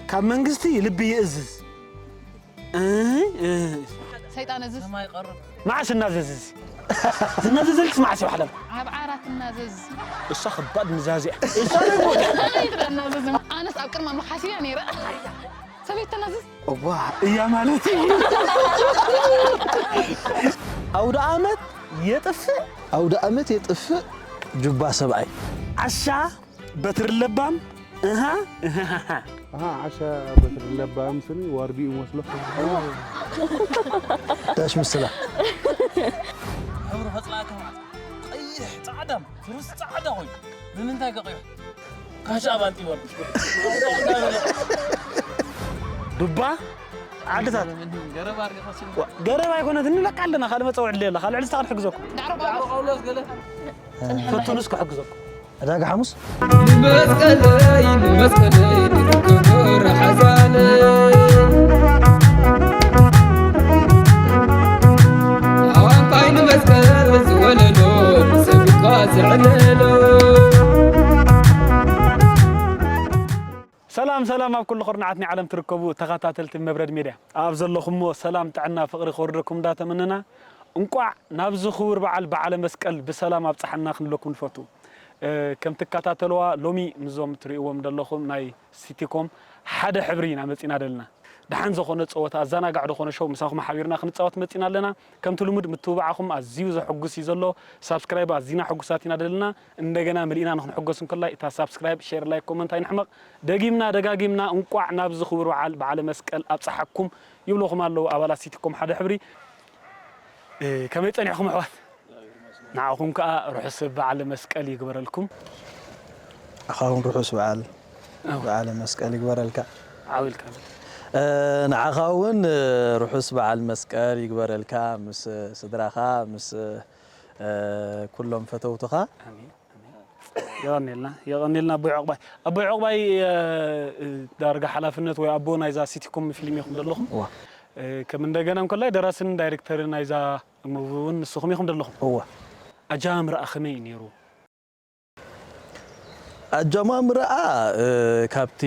ካብ መንግስቲ ልቢ ይእዝዝ። እ፣ እ። ሰይጣን እዝዝ። ሰማይ ቀርብ። መዓስ እናዘዝዝ? ዝናዘዘልክስ መዓስ ይውሓለም? ኣብ ዓራት እናዘዝ። እሳ ከባድ ንዛዝ እያ። እሳ እናዘዝ። ኣነስ ኣብ ቅድሚ ኣምላኽ ሓሲብ እያ ነይረ። ሰበይት ተናዘዝ። እዋ፣ እያ ማለት እዩ። ኣውደ ኣመት የጥፍእ። ኣውደ ኣመት የጥፍእ ጁባ ሰብኣይ። ዓሻ በትሪ ለባም፣ እሃ፣ እሃ። ኣሃ፣ ዓሻ በትሪ ለባም ስኒ ዋርዲኡ መስሎ። ዳሽ ምስላ። ሕብሩ ከጽላእካ ማለት ቀይሕ፣ ጻዕዳ፣ ፍሩስ ጻዕዳ ኮይኑ። ንምንታይ ከ ቀይሑ? ካሽ ኣባንቲ ወርድ። ዱባ ዓድታት። ገረብ ኣርገ ከሲሉ። ገረብ ኣይኮነትን፣ ንለካ ኣለና፣ ካልእ መጸውዒ ድለ የላ፣ ካልእ ዕልስታ ክንሕግዘኩም። ዳዕሮ ዳዕሮ ጳውሎስ። ጳውሎስ ገለ። ፈትኑስ ክሕግዘኩም። ዕዳጋ ሓሙስ? ንመስቀለይ፣ ንመስቀለይ፣ ንርክቦ ረሓዛለይ። ኣንታይ ንመስቀል ዝወለሎ፣ ንሰብ እኳ ዘዕለሎ። ሰላም፣ ሰላም ኣብ ኩሉ ኩርናዓት ናይ ዓለም ትርከቡ ተኸታተልቲ መብረድ ሜድያ። ኣብ ዘለኹሞ ሰላም፣ ጥዕና፣ ፍቕሪ ክወርደኩም እንዳተመነና፣ እንቋዕ ናብዚ ክቡር በዓል በዓለ መስቀል ብሰላም ኣብጽሓና ክንብለኩም ንፈቱ። እ፣ ከም ትከታተልዋ ሎሚ ምስዞም ትርእይዎም ዘለኹም ናይ ሲቲኮም ሓደ ሕብሪ ኢና መጺና ደለና። ደሓን ዝኾነ ጸወታ፣ ኣዘናጋዕ ዝኾነ ሾው ምሳኹም ሓቢርና ክንጻወት መጺና ኣለና። ከምቲ ልሙድ ምትብባዓኹም ኣዝዩ ዘሐጉስ እዩ ዘሎ። ሳብስክራይብ ኣዚና ሕጉሳት ኢና ደለና። እንደገና መሊእና ንኽንሕጎስ እንከላይ እታ ሳብስክራይብ፣ ሼር፣ ላይክ፣ ኮመንት ኣይንሕመቕ። ደጊምና ደጋጊምና እንቋዕ ናብዚ ክቡር በዓል በዓለ መስቀል ኣብጽሓኩም ይብለኹም ኣለዉ ኣባላት ሲቲኮም ሓደ ሕብሪ። እ፣ ከመይ ጸኒሕኩም ኣሕዋት? ንዓኹም ከኣ ርሑስ በዓል መስቀል ይግበረልኩም። ንዓኻ እውን ርሑስ በዓል፣ ኣዎ። በዓለ መስቀል ይግበረልካ። ዓው ኢልካ በል። እ፣ ንዓኻ እውን፣ እ፣ ርሑስ በዓል መስቀል ይግበረልካ፣ ምስ ስድራኻ፣ ምስ፣ እ፣ ኩሎም ፈተውትኻ። ኣሜን፣ ኣሜን። የቐንየልና፣ የቐንየልና ኣቦይ ዑቕባይ። ኣቦይ ዑቕባይ፣ እ፣ እ፣ ዳርጋ ሓላፍነት ወይ ኣቦ ናይዛ ሲቲኮም ፊልም ኢኹም ዘለኹም። እዋ። እ፣ ከም እንደገና እንከላይ ደራስን ዳይሬክተርን ናይዛ ሙቪ እውን ንስኹም ኢኹም ዘለኹም። እዋ። ኣጀማምራኣ ከመይ እዩ ነይሩ? ኣጀማምራኣ፣ እ፣ ካብቲ፣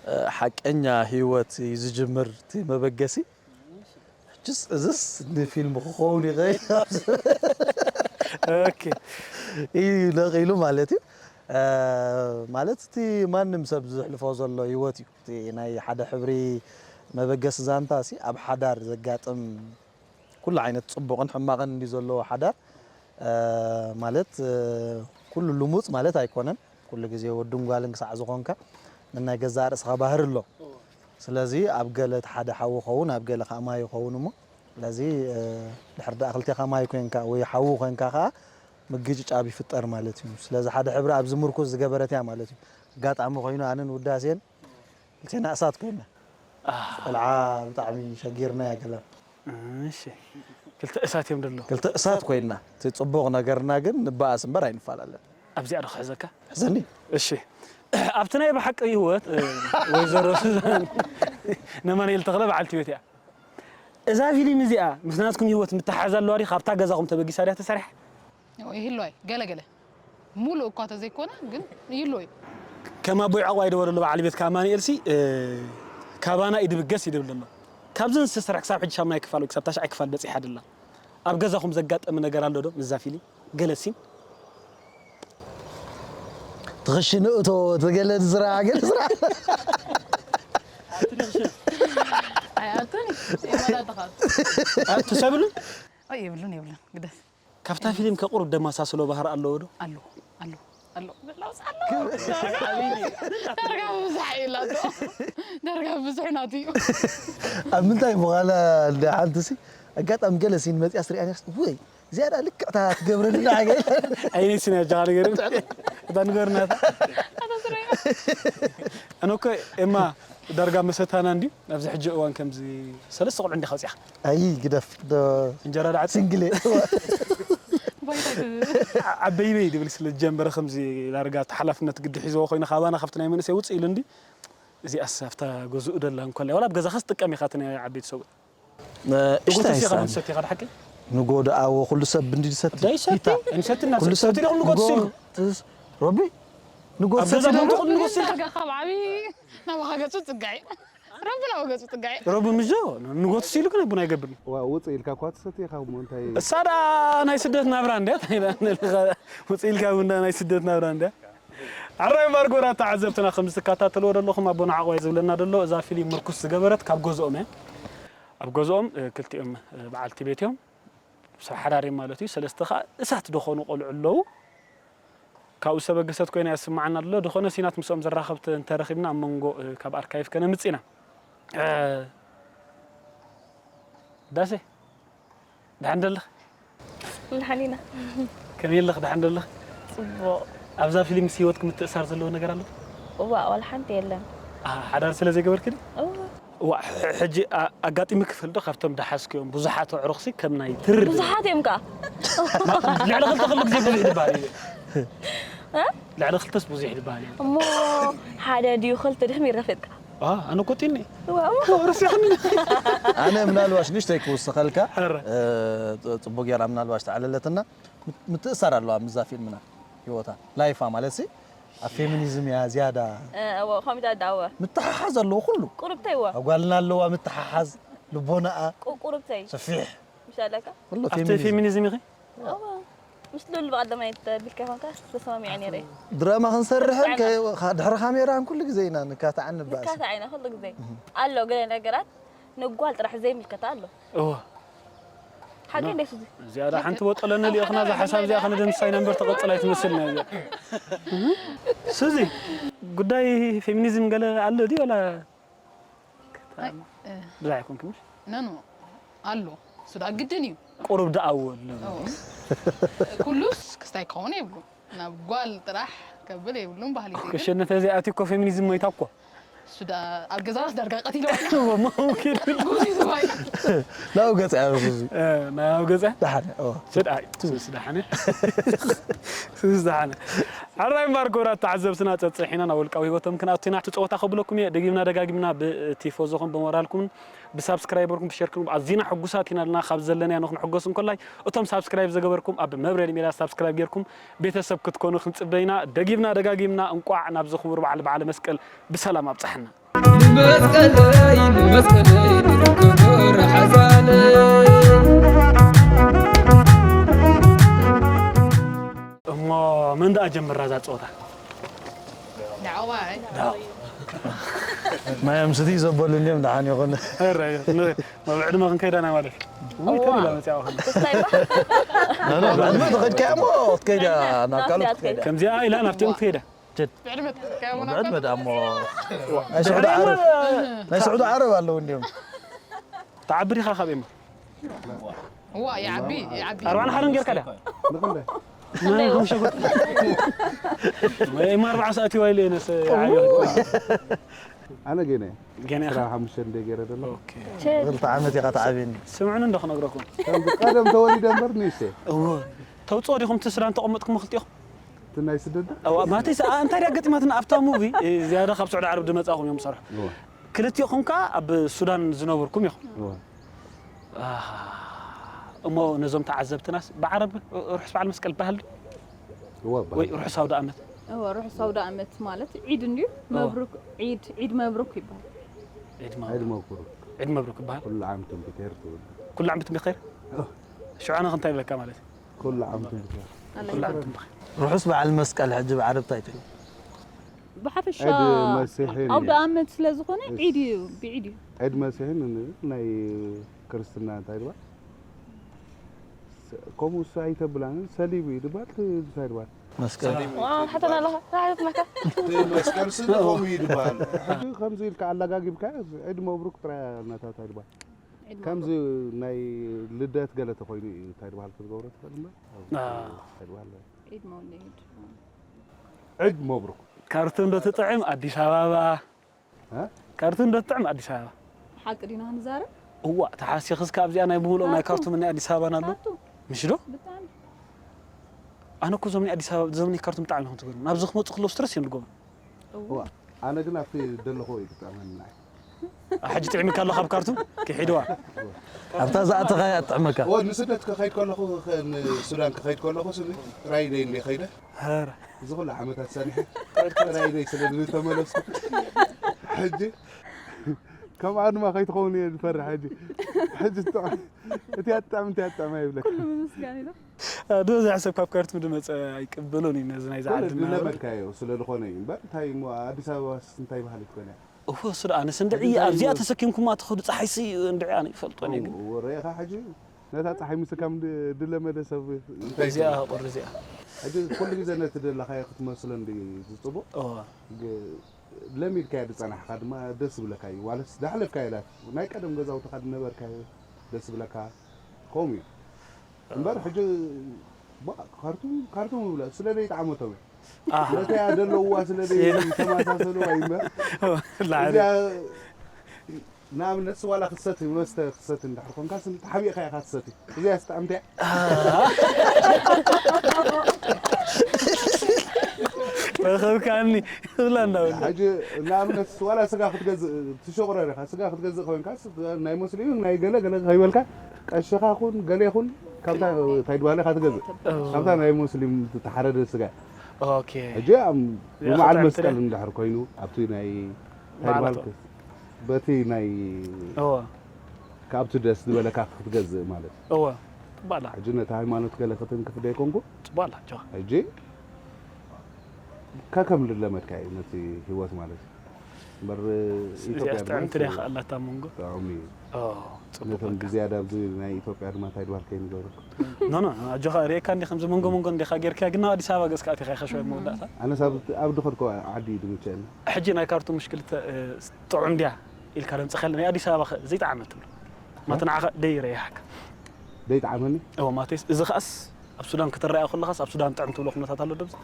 እ፣ ሓቀኛ ህይወት እዩ ዝጅምር እቲ መበገሲ። ሕጅስ እዝስ ንፊልም ክኸውን ይኽእል ኦኬ። እዩ ነቒሉ ማለት እዩ። እ፣ ማለት እቲ ማንም ሰብ ዘሕልፎ ዘሎ ህይወት እዩ። እቲ ናይ ሓደ ሕብሪ መበገሲ ዛንታ ሲ ኣብ ሓዳር ዘጋጥም ኩሉ ዓይነት ጽቡቕን ሕማቕን እንድዩ ዘለዎ ሓዳር፣ እ፣ ማለት፣ እ፣ ኩሉ ልሙጽ ማለት ኣይኮነን። ኩሉ ግዜ ወድን ጓልን ክሳዕ ዝኾንካ፣ ነናይ ገዛእ ርእስኻ ባህሪ ኣሎ። እዎ። ስለዚ ኣብ ገለ እቲ ሓደ ሓው ይኸውን፣ ኣብ ገለ ከኣ ማይ ይኸውን እሞ፣ ስለዚ፣ እ፣ ድሕር ደኣ ክልቴኻ ማይ ኮንካ ወይ ሓዊ ኮንካ ከኣ ምግጭጫብ ይፍጠር ማለት እዩ። ስለዚ ሓደ ሕብሪ ኣብዚ ምርኩዝ ዝገበረት እያ ማለት እዩ። ኣጋጣሚ ኮይኑ ኣነን ውዳሴን ክልቴና እሳት ኮይና። ኣህ። ቆልዓ ብጣዕሚ ሸጊርናያ ገለ። እሺ። ክልተ እሳት እዮም ደሎ። ክልተ እሳት ኮይና። እቲ ጽቡቕ ነገርና ግን ንበኣስ እምበር ኣይንፈላለን። ኣብዚኣ ዶ ክሕዘካ? ሕዘኒ። እሺ። ኣብቲ ናይ ብሓቂ ህይወት፣ እ፣ ወይዘሮ ሱዛን ነማንኤል ተኽለ በዓልቲ ቤት እያ። እዛ ፊልም እዚኣ ምስ ናትኩም ህይወት ምትሓሓዝ ኣለዋ ድዩ? ካብታ ገዛኹም ተበጊሳ ድያ ተሰሪሓ? ይህልዋ እዩ፣ ገለ ገለ። ሙሉእ እኳ ተዘይኮነ፣ ግን ይህልዎ እዩ። ከም ኣቦይ ዑቕባይ ድበሎ ኣሎ በዓል ቤትካ ኣማኑኤልሲ፣ እ፣ ካባና እዩ ድብገስ እዩ ድብል ዘሎ። ካብዚ ንዝተሰርሐ ክሳብ ሕጂ ሻሙናይ ክፋል ወይ ክሳብ ታሽዓይ ክፋል በጺሓ ደላ። ኣብ ገዛኹም ዘጋጠመ ነገር ኣሎ ዶ ምስዛ ፊልም? ገለ ሲን? ትኽሽን እቶ፣ ትገለ ዝራ፣ ገለ ዝራ። ኣይ፣ ኣቱኒ፣ ይመላጥኻ። ኣቱ ሰብሉ? ኣይ፣ የብሉን፣ የብሉን፣ ግደፍ። ካብታ ፊልም ከ ቁሩብ ደመሳስሎ ባህሪ ኣለዎ ዶ? ኣሎ፣ ኣሎ፣ ኣሎ። ዳርጋ ብዙሕ እዩ ላቶ። ዳርጋ ብዙሕ ናቱ እዩ። ኣብ ምንታይ ምዃና እንደ ሓንቲ ሲ፣ ኣጋጣሚ ገለ ሲን መጺኣ ስሪኣንያስ፣ ወይ፣ ዝያዳ ልክዕታ ትገብረልና ሓገ። ኣይኔ ሲን ያጃ ነገር። እታ ንገርና እታ። ኣታ ስሪኣ። ኣነ እኮ ኤማ ዳርጋ መሰታና እንድዩ። ኣብዚ ሕጂ እዋን ከምዚ ሰለስተ ቆልዑ እንዲኻ ወፂኻ። ኣይ፣ ግደፍ፣ ዶ እንጀራ ዳዕፂ? ስንግሌ። ባይታ ዓ-፣ ዓበይበይ ድብል ስለ ዝጀመረ ከምዚ ዳርጋ እቲ ሓላፍነት ግዲ ሒዝዎ ኮይኑ ካባና ካብቲ ናይ መንእሰይ ውፅእ ኢሉ እንዲ። እዚኣስ ኣብታ ገዝኡ ደላ እንኮላይ፣ ዋላ ኣብ ገዛኻስ ትጥቀም ኢኻ እቲ ናይ ዓበይቲ ሰብኡት። እ፣ ንጎትስ ኢኻ እሽታይ ዶ ሳኒ። ንሰቲ ኢኻ ድሓቂ? ንጎ ደኣ ወ ኩሉ ሰብ እንዲ ዝሰቲ። ዳይ ሰቲ? ፒታ። ንሰቲ እና ኩሉ ሰብ ሰቲ ዶ ንጎትስ ንጎ ኢሉ? ትስ-፣ ሮቢ? ንጎ ኣብ ሰቲ ገዛ ዶ? ሞንቱ ኩሉ ንጎትስ ኢልካ? ዳርጋ ካብ ዓብዪ ናባኻ ገጹ ጽጋይ። ረቢ ናባኻ ገጹ ጽጋይ። ረቢ ምጆ ንጎቱ ሲሉ ግን ቡና ይገብር። ዋ ውጽእ ኢልካ እኳ ትሰቲ ኢኻ እሞ እንታይ እሳ ደኣ ናይ ስደት ናብራ እንድያ እንታይ ኢላ ንልኻ ውጽእ ኢልካ ቡና ናይ ስደት ናብራ እንድያ። ኣራይ ማርጎራ ተዓዘብትና ከም ዝትከታተልዎ ዘለኹም ኣቦና ዓቕባይ ዝብለና ዘሎ እዛ ፊልም ምርኩስ ዝገበረት ካብ ገዝኦም እያ። ኣብ ገዝኦም እ፣ ክልቲኦም እ፣ በዓልቲ ቤት እዮም። ሰብ ሓዳር እዮም ማለት እዩ። ሰለስተ ኸዓ እሳት ደኾኑ ቆልዑ ኣለዉ። ካብኡ ሰበገሰት ኮይና ይስምዓና ኣሎ። ድኾነ ሲናት ምስኦም ዘራኸብት እንተረኺብና ኣብ መንጎ እ፣ ካብ ኣርካይቭ ከነምጽእ ኢና። እ፣ ዳሴ ደሓን ደለኽ? ደሓን ኢና። ከመይ ኣለኽ? ደሓን ደለኽ? ጽቡቕ። ኣብዛ ፊልም ምስ ህይወትክ ምትእሳር ዘለዎ ነገር ኣሎ? እዋእ ዋላ ሓንቲ የለን። ኣሃ፣ ሓዳር ስለ ዘይገበርክ ድዩ? እወ። ዋ ሕ- ሕጂ አ- ኣጋጢሚ ክፍል ዶ ካብቶም ደሓስክዮም ብዙሓት ኣዕሩኽሲ ከም ናይ ትርር ብዙሓት እዮም ከኣ። ልዕሊ ክልተ ክሉ ግዜ ብዙሕ ዝበሃል እዩ። ልዕሊ ክልተስ ብዙሕ ዝበሃል እዩ። እሞ ሓደ ድዩ ክልተ ድሕም ይረፊጥካ። ዋ ኣነ ቆጢኒ እዋ እሞ ርስኽኒ ኣነ ምናልባሽ ንሽተይ ክውስኸልካ ኧረ። እ፣ ጽ- ጽቡቅ ጌራ ምናልባሽ ተዓለለትና ምት- ምትእሳር ኣለዋ ምዛ ፊልምና ህይወታ ላይፋ ማለት ሲ ኣብ ፌሚኒዝም እያ ዝያዳ እወ ኮሚታ ዳወ ምትሓሓዝ ኣለዎ ኩሉ ቁርብተይ እወ ኣጓልና ኣለዋ ምትሓሓዝ ልቦናኣ ቁ- ቁርብተይ ሰፊሕ ምሽ ኣለካ ኩሉ ኣብቲ ፌሚኒዝም ፌሚኒዝም ኢኺ እወ ምስ ልሉ ብቐዳማይ ተቢልካ ይኾንካ ዝተሰማሚዐ ነይረ ድራማ ክንሰርሕን ከ- ካ- ድሕሪ ካሜራ ኩሉ ግዜ ኢና ንካታዕ ንባእስ ንካታ ዓይና ኩሉ ግዜ ኣሎ ገለ ነገራት ንጓል ጥራሕ ዘይምልከታ ኣሎ እወ ሓቂ እንዴት እዚ ዝያዳ ሓንቲ ወጠለኒ ሊኦኽና እዛ ሓሳብ እዚኣ ከነደምስሳ ኢና እምበር ተቐጽል ኣይትመስልና እዚኣ ስዚ ጉዳይ ፌሚኒዝም ገለ ኣሎ ድዩ ወላ ብዛ ኣይኮንኩም ነኖ ኣሎ እሱ ዳ ግድን እዩ ቁሩብ ደኣዎ ኣሎ ኩሉስ ክስታይ ክኸውን የብሉ ናብ ጓል ጥራሕ ከብል የብሉን ባህሊ እዩ ግን ክሸነተ እዚኣ እኮ ፌሚኒዝም ሞይታ እኮ እሱ ዳ ኣብ ገዛስ ዳርጋ ቀቲሎ ሙምኪን ጉዚ ዝባይ ናብ ገጽ ያበዙ ናብ ገጸ ደሓነ ኦ። ስድኣይ ስስ ደሓነ ስስ ደሓነ ሓራይ ማርኮራ ተዓዘብትና ጸጽሒና ናብ ውልቃዊ ህይወቶም ክንኣቱ ኢና ትጸወታ ከብለኩም እየ ደጊምና ደጋጊምና ብቲፎዞኹም ብሞራልኩምን ብሳብስክራይበርኩም ብሸርኩም ኣዚና ሕጉሳት ኢና ኣለና ካብ ዘለናዮ ንክንሕጎስ እንኮላይ እቶም ሳብስክራይብ ዘገበርኩም ኣብ መብረድ ሜድያ ሳብስክራይብ ጌርኩም ቤተሰብ ክትኮኑ ክንጽበ ኢና ደጊምና ደጋጊምና እንቋዕ ናብዚ ክቡር በዓል በዓለ መስቀል ብሰላም ኣብጽሓና ንመስቀለይ ንመስቀለይ ንርከቦ ረሓዛለይ እሞ መን ደኣ ጀምራ እዛ ጸወታ ንዓዋይ ማዮም ስቲ ዘበሉ እንዲዮም ደሓን ይኹን መብዕድመ ክንከይዳ ናይ ማለት ውይ ተሪላ መጽያ ኹን ክስታይ ዕድመ ተኸድካያ እሞ ክትከይዳ ናብ ካልኦት ክትከይዳ ከምዚኣ ኢላ ናብቲኦም ትከይዳ ብዕድመ ተኸድካያ እሞ ናብ ብዕድመ ደኣ እሞ ናይ ስዑዲ ዓረብ ናይ ስዑዲ ዓረብ ኣለዉ እንዲዮም ተዓብር ኢኻ ካብ ኤማ እዋ ይዓቢ ይዓቢ ኣርባዕን ሓደን ጌርካ ድያ ንኽንደይ ኤማ ኣርባዓ ሰዓት ይዋይለ ነስ ኣነ ገነ ገና ስራ ሓሙሽተ እንደ ገረ ደሎ ክልተ ዓመት ኢኻ ተዓብየኒ ስምዕኒ እንዶ ክነግረኩም ከምዚ ቀደም ተወሊደ እምበር ንእሽተ እዎ ተውፅኦ ዲኹም እቲ ስዳን ተቐመጥኩም ክልቲኹም እቲ ናይ ስደት ማተይ ሰኣ እንታይ ድያ ገጢማትና ኣብታ ሙቪ ዝያዳ ካብ ስዑዲ ዓረብ ዝመፃኹም እዮም ዝሰርሑ ክልቲኹም ከዓ ኣብ ሱዳን ዝነበርኩም ኢኹም እዎ ኣሃ። እሞ ነዞም ተዓዘብትናስ ብዓረብ ርሑስ በዓል መስቀል በሃል ድዩ? እዎ ወይ በሃል ርሑስ ኣውደ ኣመት? እወ ርሑስ ኣውደ ኣመት ማለት ዒድ እንድዩ መብሩክ ዒድ ዒድ መብሩክ ይበሃል። ዒድ ዒድ መብሩክ። መብሩክ ዒድ መብሩክ ይበሃል። ኩሉ ዓም ትንቢት ሄር ትብል ኩሉ ዓመት ብኸይር? ሽዑ ኣነ እንታይ ይብለካ ማለት እዩ? ኩሉ ዓም ትንቢት ሄር ኩሉ ዓመት ብኸይር። ርሑስ በዓል መስቀል ሕጂ ብዓረብ እንታይ ትብል ብሓፈሻ ዒድ መሲሕን ኣውደ ኣመት ስለ ዝኾነ ዒድ እዩ ብዒድ እዩ ዒድ መሲሕን ናይ ክርስትና እንታይ ድባ ከምኡ እሱ ኣይተብላን ሰሊቡ እዩ ድባል እንታይ ድባል መስቀል ዋው ሓተና ኣለኻ ሓተትናካ መስቀል ስለ ከምኡ እዩ ድባል ሕጂ ከምዚ ኢልካ ኣላጋጊብካ ዒድ መብሩክ ጥራይ ናታታ ድባል ከምዚ ናይ ልደት ገለ ተኮይኑ እዩ እንታይ ድባል ክትገብሮ ትኽእል እምበር እንታይ ድባል ዒድ መውሊድ ዒድ መብሩክ ካርቱን ዶ ትጥዕም ኣዲስ ኣበባ እ? ካርቱን ዶ ትጥዕም ኣዲስ ኣበባ ሓቂ ዲና ክንዛረብ እዋ ተሓሲኽስ ካብዚኣ ናይ ብምልኦም ናይ ካርቱም። ካርቱም ናይ ኣዲስ ኣበባን ኣሎ ካርቱም ምሽ ዶ ብጣዕሚ ኣነ እኮ እዞም ናይ ኣዲስ ኣበባ እዞም ናይ ካርቱም ብጣዕሚ ኢኹም ትገርሙ ናብዚ ክመፁ ክለዉ ስትረስ እዮም ዝገብሩ እዋ ኣነ ግን ኣብቲ ደለኹ እዩ ዝጥዕመኒ ንዓይ ሕጂ ጥዕምካ ኣሎ ካብ ካርቱም ክሒድዋ ኣብታ ዝኣተኻያ ትጥዕመካ ወ ንስደት ክኸይድ ከለኹ ንሱዳን ክኸይድ ከለኹ ስኒ ጥራይ ደይ እንደ ኸይደ ኧረ እዚ ኩሉ ዓመታት ሰሪሐ ጥራይ ደይ ስለ ዝተመለስኩ ሕጂ ከምኣ ድማ ከይትኸውን እየ ዝፈርሕ። ሕጂ ሕጂ ትጥዕም፣ እቲ ኣትጥዕም፣ እቲ ኣትጥዕም ኣይብለካ። ኩሉ ብምስጋን ኢሎ። ዶ ዝሕሰብ ካብ ካርቱም ዝመፀ ኣይቅበሎን እዩ ነዚ ናይ ዝዓድና ዝለመድካዮ ስለ ዝኾነ እዩ እምበር እንታይ እሞ ኣዲስ ኣበባስ እንታይ ባህሊ ትኾን እያ? እወ እሱ ደኣ ኣነስ እንድዒ ኣብዚኣ ተሰኪምኩማ ትኸዱ ፀሓይሲ እንድዒ ኣነ ይፈልጦን እየ ግን ርኢኻ ሕጂ ነታ ፀሓይ ምስካም ድለመደ ሰብ እንታይ እዚኣ ይኸውን? ቁሪ እዚኣ ሕጂ ኩሉ ግዜ ነቲ ደለኻዮ ክትመስሎ እንዲ ዝፅቡቕ እወ ግ- ለሚድካዮ ዝፀናሕካ ድማ ደስ ዝብለካ እዩ። ዋለስ ዝሓለፍካዮ ላይፍ ናይ ቀደም ገዛውትኻ ዝነበርካዮ ደስ ዝብለካ ከምኡ እዩ። እምበር ሕጂ ባ- ካርቱም ካርቱም ይብላ ስለ ዘይጠዓመቶም እዩ። ኣሃ። ነተያ ዘለውዋ ስለ ዘይተመሳሰልዋ እዩ እምበር ላዕሊ እዚኣ ንኣብነት ስዋላ ክትሰቲ መስተ ክትሰቲ እንድሕር ኮንካ ስም ተሓቢእካ ኢኻ ትሰቲ እዚኣ ስጣዕምቲ እያ። ረኸብካኒ ብላ እንዳበለ ሕጂ ንኣብነት ዋላ ስጋ ክትገዝእ ትሸቑረር ኢኻ ስጋ ክትገዝእ ኮይንካ ናይ ሙስሊም ናይ ገለ ገለ ከይበልካ ቀሽኻ ኩን ገለ ይኹን ካብታ እንታይ ድባለ ኢኻ ትገዝእ ካብታ ናይ ሙስሊም ዝተሓረደ ስጋ ኦኬ ሕጂ ኣብ ብመዓል መስቀል እንድሕር ኮይኑ ኣብቲ ናይ እንታይ ድባልክ በቲ ናይ እወ ካብቲ ደስ ዝበለካ ክትገዝእ ማለት እዩ። እወ ጽባላ ሕጂ ነቲ ሃይማኖት ገለ ክትንክፍ ደይኮንኩ ጽባላ ጆ ሕጂ ከከም ልለመድካ እዩ ነቲ ህይወት ማለት እዩ። እምበር ኢትዮጵያ ድማ ጥዕምቲ ዲያ ከኣላታ መንጎ ጥዑም እዩ። ነቶም ብዝያዳ ኣብዚ ናይ ኢትዮጵያ ድማ እንታይ ድባልካ ይንገሩ ኖ ኖ ኣጆኻ ሪኤካ እንዲ ከምዚ መንጎ መንጎ እንዲኻ ጌርካ ግን ኣብ ኣዲስ ኣበባ ገጽካ ኣቲኻ ኢኻ ሸወይ መወዳእታ ኣነስ ኣብ ድኸድኮ ዓዲ እዩ ድምቸኒ ሕጂ ናይ ካርቱም ምሽ ክልተ ጥዑም ድያ ኢልካ ደምጽኸለ ናይ ኣዲስ ኣበባ ዘይጠዓመት ትብሎ ማተ ንዓኻ ደይ ረይሓካ ደይ ጠዓመኒ እዎ ማቴስ እዚ ኸኣስ ኣብ ሱዳን ክትረኣ ከለኻስ ኣብ ሱዳን ጥዕም ትብሎ ኩነታት ኣሎ ደብዚ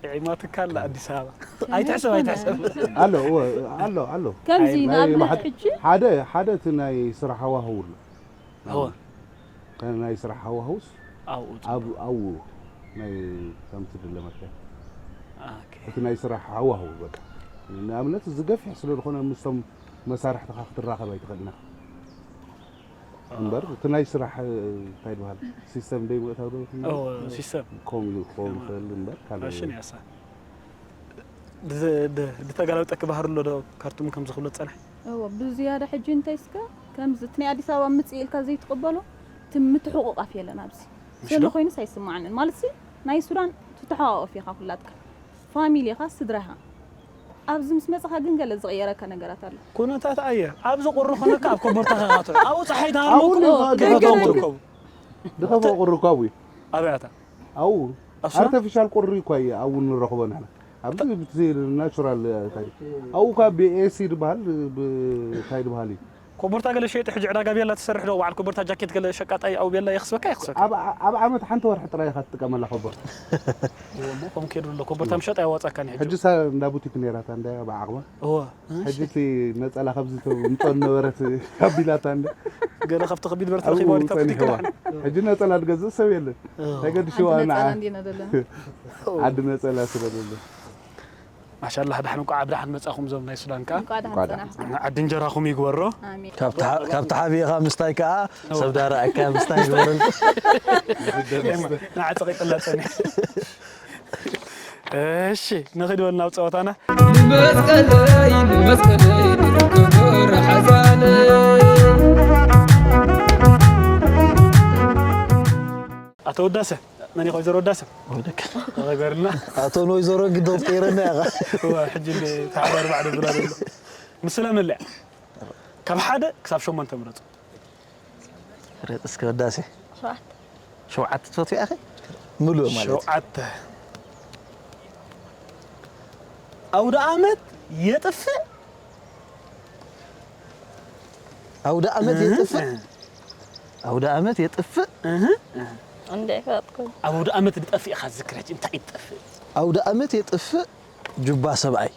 ጥዒማትካ ኣላ ኣዲስ ኣበባ ኣይትሕሰብ ኣይትሕሰብ ኣሎ እዎ ኣሎ ኣሎ ከምዚ ናይ ንኣብነት ማሓድ- ሕጂ ሓደ ሓደ እቲ ናይ ስራሕ ሃዋህው ኣሎ እወ ናይ ስራሕ ሃዋህውስ ኣብኡ ኣብ ኣብኡ ናይ ከምቲ ድለመካ ኦኬ እቲ ናይ ስራሕ ሃዋህው በቃ ንኣብነት እዚ ገፊሕ ስለ ዝኾነ ምስቶም መሳርሕትኻ ክትራኸብ ኣይትኽእልና እምበር እቲ ናይ ስራሕ እንታይ ይበሃል ሲስተም ደይ ምእታው ዶ እወ ሲስተም ከምኡ ክኸውን ይኽእል እምበር ካልእ ማሽን ያሳ ብተጋላብጠኪ ባህሪ ኣሎ ዶ ካርቱም ከምዚ ክብሎ ዝፀንሐ እዎ ብዝያዳ ሕጂ እንታይ እስከ ከምዚ እቲ ናይ ኣዲስ ኣበባ ምፅእ ኢልካ ዘይትቕበሎ እቲ ምትሕቑቓፍ የለን ኣብዚ ምሽ ዘሎ ዶ? ኮይኑስ ኣይስማዓንን ማለት ሲ ናይ ሱዳን ትተሓዋወፍ ኢኻ ኩላትካ ፋሚሊ ኢኻ ስድራ ኢኻ ኣብዚ ምስ መፅኻ ግን ገለ ዝቕየረካ ነገራት ኣሎ ኩነታት ኣየር ኣብዚ ቁሪ ኮነካ ኣብ ኮቦርታ ከኻቶ ኣብኡ ፀሓይ ተሃርሞ ኣብኡ እኮ ንፋ- ከይከብድ ድኸፈ እኮ። ድኸፈ ቁሪ እኮ ኣብኡ እዩ ኣብያታ ኣብኡ ኣርተፊሻል ቁሪ እኳ እዩ ኣብኡ ንረኽቦ ንሕና ኣብዚ ብቲ ናቹራል እንታይ ኣብኡ እኳ ብኤሲ ዝበሃል እንታይ ዝበሃል እዩ ኮቦርታ ገለ ሸየጢ ሕጂ ዕዳጋ ቤላ ትሰርሕ ዶ በዓል ኮቦርታ ጃኬት ገለ ሸቃጣይ ኣብኡ ቤላ የኽስበካ የኽስበካ ኣብ ኣብ ዓመት ሓንቲ ወርሒ ጥራይ ኢኻ ትጥቀመላ ኮቦርታ እሞ ከም ከይዱ ኣሎ ኮቦርታ ምሸጥ ኣያዋፃካን ሕጂ ሕጂ ሳ እንዳ ቡቲክ ነይራታ እንዳ ብዓቕማ እወ ሕጂ እቲ ነፀላ ካብዚ ተምፀኦ ነበረት ኣቢላታ እንደ ገለ ካብቲ ከቢድ በረት ረኺባ ወዲካ ጸኒሕዋ። ሕጂ ነፀላ ዝገዝእ ሰብ የለን። ናይ ገድሽዋ ንዓ ዓዲ ነፀላ ስለ ዘሎ። ማሻላህ ዳሕን እንኳዕ ብዳሕን መጻኹም ዞም ናይ ሱዳን ከኣ እንኳዕ ደሓን ጸናሕኩም። ዓዲ እንጀራኹም ይግበሮ። ኣሜን። ካብቲ ሓ- ካብቲ ሓቢእኻ ምስታይ ከኣ ሰብ ዳራ ኣካ ምስታይ ይግበረልካ። ንዓ ጸቂጥላ ጸኒሕ። እሺ ንኺድ በል ናብ ጸወታና። ንመስቀለይ ንመስቀለይ ንርክቦ ረሓዛነ ኣቶ ውዳሰ መን ኢኻ ወይዘሮ ውዳሰ ወደክ ተኸበርና ኣቶ ወይዘሮ ግዶብ ቀይረና ኢኻ እዋ ሕጂ ተሓባር ባዕዶ ብላ ዘሎ ምስለ መለያ ካብ ሓደ ክሳብ ሸሞንተ ምረፁ ፍረጥ እስከ ወዳሴ ሸውዓተ ሸውዓተ ትፈትዊ ኣኸ ምሉእ ማለት ሸውዓተ ኣውደ ኣመት የጥፍእ ኣውደ ኣመት የጥፍእ ኣውደ ኣመት የጥፍእ እንደ ፈጥኩ ኣውደ ኣመት ዝጠፍእ ኢኻ ዝክረጅ እንታይ ይጠፍእ ኣውደ ኣመት የጥፍእ ጁባ ሰብኣይ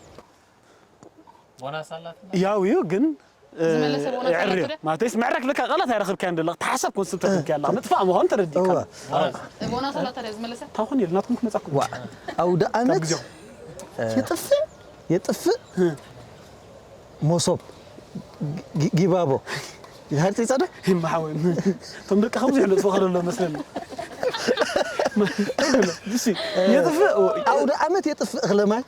ያው እዩ ግን ዝመለሰ ቦናስ ኣላቶ ድያ? ማለተይስ ምዕራግ ለካ ቃላት ኣይረኽብካያን ደላ ተሓሰብ ኮንስብ ተፍልኪ ኣላ ምጥፋእ ምዃኑ ተረዲእካ ቦናስ ኣላታ ድያ ዝመለሰ? ታኾን ኢሉ ናትኩም ክመጻኩም ዋ ኣውደ ዓመት ይጥፍእ ይጥፍእ ሞሶብ ጊባቦ ይሃር ፂፀደ ይመሓወ እቶም ደቂ ከምዚ ይሕለፁ ከለሎ መስለኒ የጥፍእ ኣውደ ዓመት የጥፍእ እኽለማይ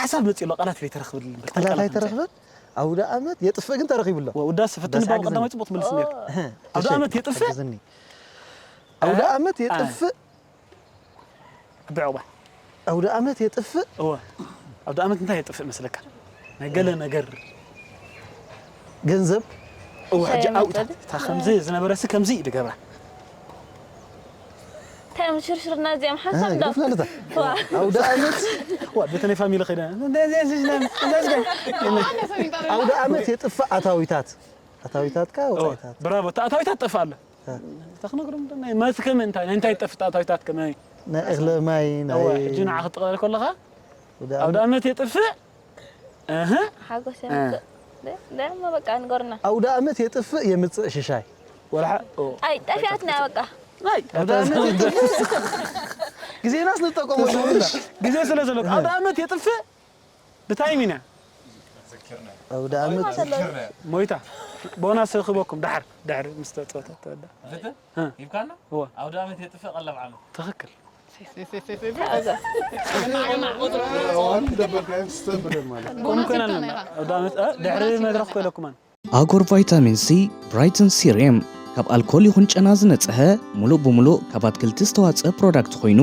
ሓሳብ መጽእ ኣሎ፣ ቃላት ዘይተረኽበሉ እምበር። እንታይ ቃላት ቃላት ኣይተረኽበን። ኣውደ ኣመት የጥፍእ ግን ተረኺቡ ኣሎ። ወ-፣ ውዳሰ ፈትኒ ውዳሰ ባብ ሓግዝኒ። ቀዳማይ ጽቡቕ ትምልስ ነርካ። እህ፣ ኣውደ እሺ፣ ኣመት የጥፍእ? ሓግዝኒ። ኣውደ ኣመት አ። የጥፍእ። ብዕቑባ። ኣውደ ኣመት የጥፍእ። እወ። ኣውደ ኣመት እንታይ የጥፍእ መስለካ? ናይ ገለ ነገር። ገንዘብ። እወ፣ ሕጂ ሸየመ ኣውዳ ጸድፍ። እታ ከምዚ ዝነበረ ሲ ከምዚ እዩ ድገብራ። እንታይ እዮም ሽርሽርና እዚኦም ሓንሳብ እህ፣ ዶ? ግደፍ ናለታ። ዋ። ኣውደ ኣመት። ዋ፣ ቤተ ናይ ፋሚሊ ከይደ። ኣውደ ኣመት የጥፍእ ኣታዊታት። ኣታዊታትካ ወጻኢታት። ብራቮ፣ ተኣታዊታት ጠፋ ኣለ። እ። ተክነግሮም ናይ መትከም እንታይ ናይ እንታይ ጠፍ ተኣታዊታት ከመይ? ናይ እኽለ ማይ ናይ እወ፣ ሕጂ ንዓ ክትጠቕለል ከለኻ ኣውደ ኣውደ ኣመት። ኣመት የጥፍእ። እህ። ሓጎስ የምጽእ። ደ-፣ ደሞ በቃ ንገርና። ኣውደ ኣመት የጥፍእ የምጽእ ሽሻይ። ወላ ሓ-፣ ኦ። ኣይ ጠፊኣትና በቃ። ናይ ኣውደ ኣመት የጥፍእ። ግዜናስ ንጠቀመሉ። ግዜ ስለ ዘሎ ኣውደ ኣመት የጥፍእ። ብታይም ኢና ኣውደ ኣመት ሞይታ። ቦናስ ክበኩም ድሓር፣ ድሕሪ ምስ ተጸወተ ተወዳ። ፍትህ እ። ይብካና እወ። ኣውደ ኣመት የጥፍእ ቀለብ ዓመት ትኽክል። እዛ ዋን ደበልካዮ ትስተብደል ማለት ከምኡ ኮይና ኣለና። ኣውደ ኣመት፣ እ፣ ድሕሪ መድረኽ ኮይለኩማን። ኣጎር ቫይታሚን ሲ ብራይትን ሲሪየም ካብ ኣልኮል ይኹን ጨና ዝነጽሀ፣ ሙሉእ ብሙሉእ ካብ ኣትክልቲ ዝተዋጽአ ፕሮዳክት ኮይኑ፣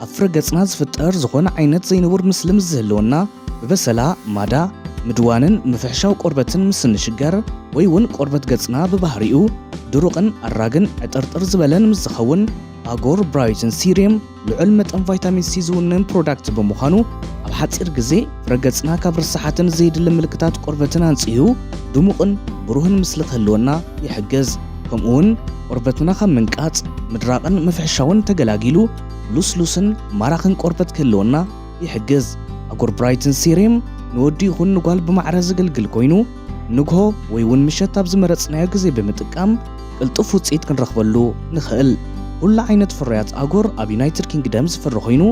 ኣብ ፍረ ገጽና ዝፍጠር ዝኾነ ዓይነት ዘይንቡር ምስሊ ምስ ዝህልወና፣ ብበሰላ፣ ማዳ፣ ምድዋንን ምፍሕሻው ቆርበትን ምስ እንሽገር፣ ወይ እውን ቆርበት ገጽና ብባህሪኡ ድሩቕን ኣራግን ዕጥርጥር ዝበለን ምስ ዝኸውን፣ ኣጎር ብራይትን ሲሪየም ልዑል መጠን ቫይታሚን ሲ ዝውንን ፕሮዳክት ብምዃኑ፣ ኣብ ሓጺር ግዜ ፍረ ገጽና ካብ ርሳሓትን ዘየድሊ ምልክታት ቆርበትን ኣንጽሁ ድሙቕን ብሩህን ምስሊ ክህልወና ይሕግዝ። ከምኡውን ቆርበትና ካብ ምንቃጽ፣ ምድራቕን ምፍሕሻውን ተገላጊሉ ልስሉስን ማራኽን ቆርበት ክህልወና ይሕግዝ። ኣጎር ብራይትን ሲሪየም ንወዲ ይኹን ንጓል ብማዕረ ዘገልግል ኮይኑ፣ ንግሆ ወይ እውን ምሸት ኣብ ዝመረጽናዮ ግዜ ብምጥቃም ቅልጡፍ ውጽኢት ክንረኽበሉ ንኽእል። ኩሉ ዓይነት ፍርያት ኣጎር ኣብ ዩናይትድ ኪንግደም ዝፍረ ኮይኑ፣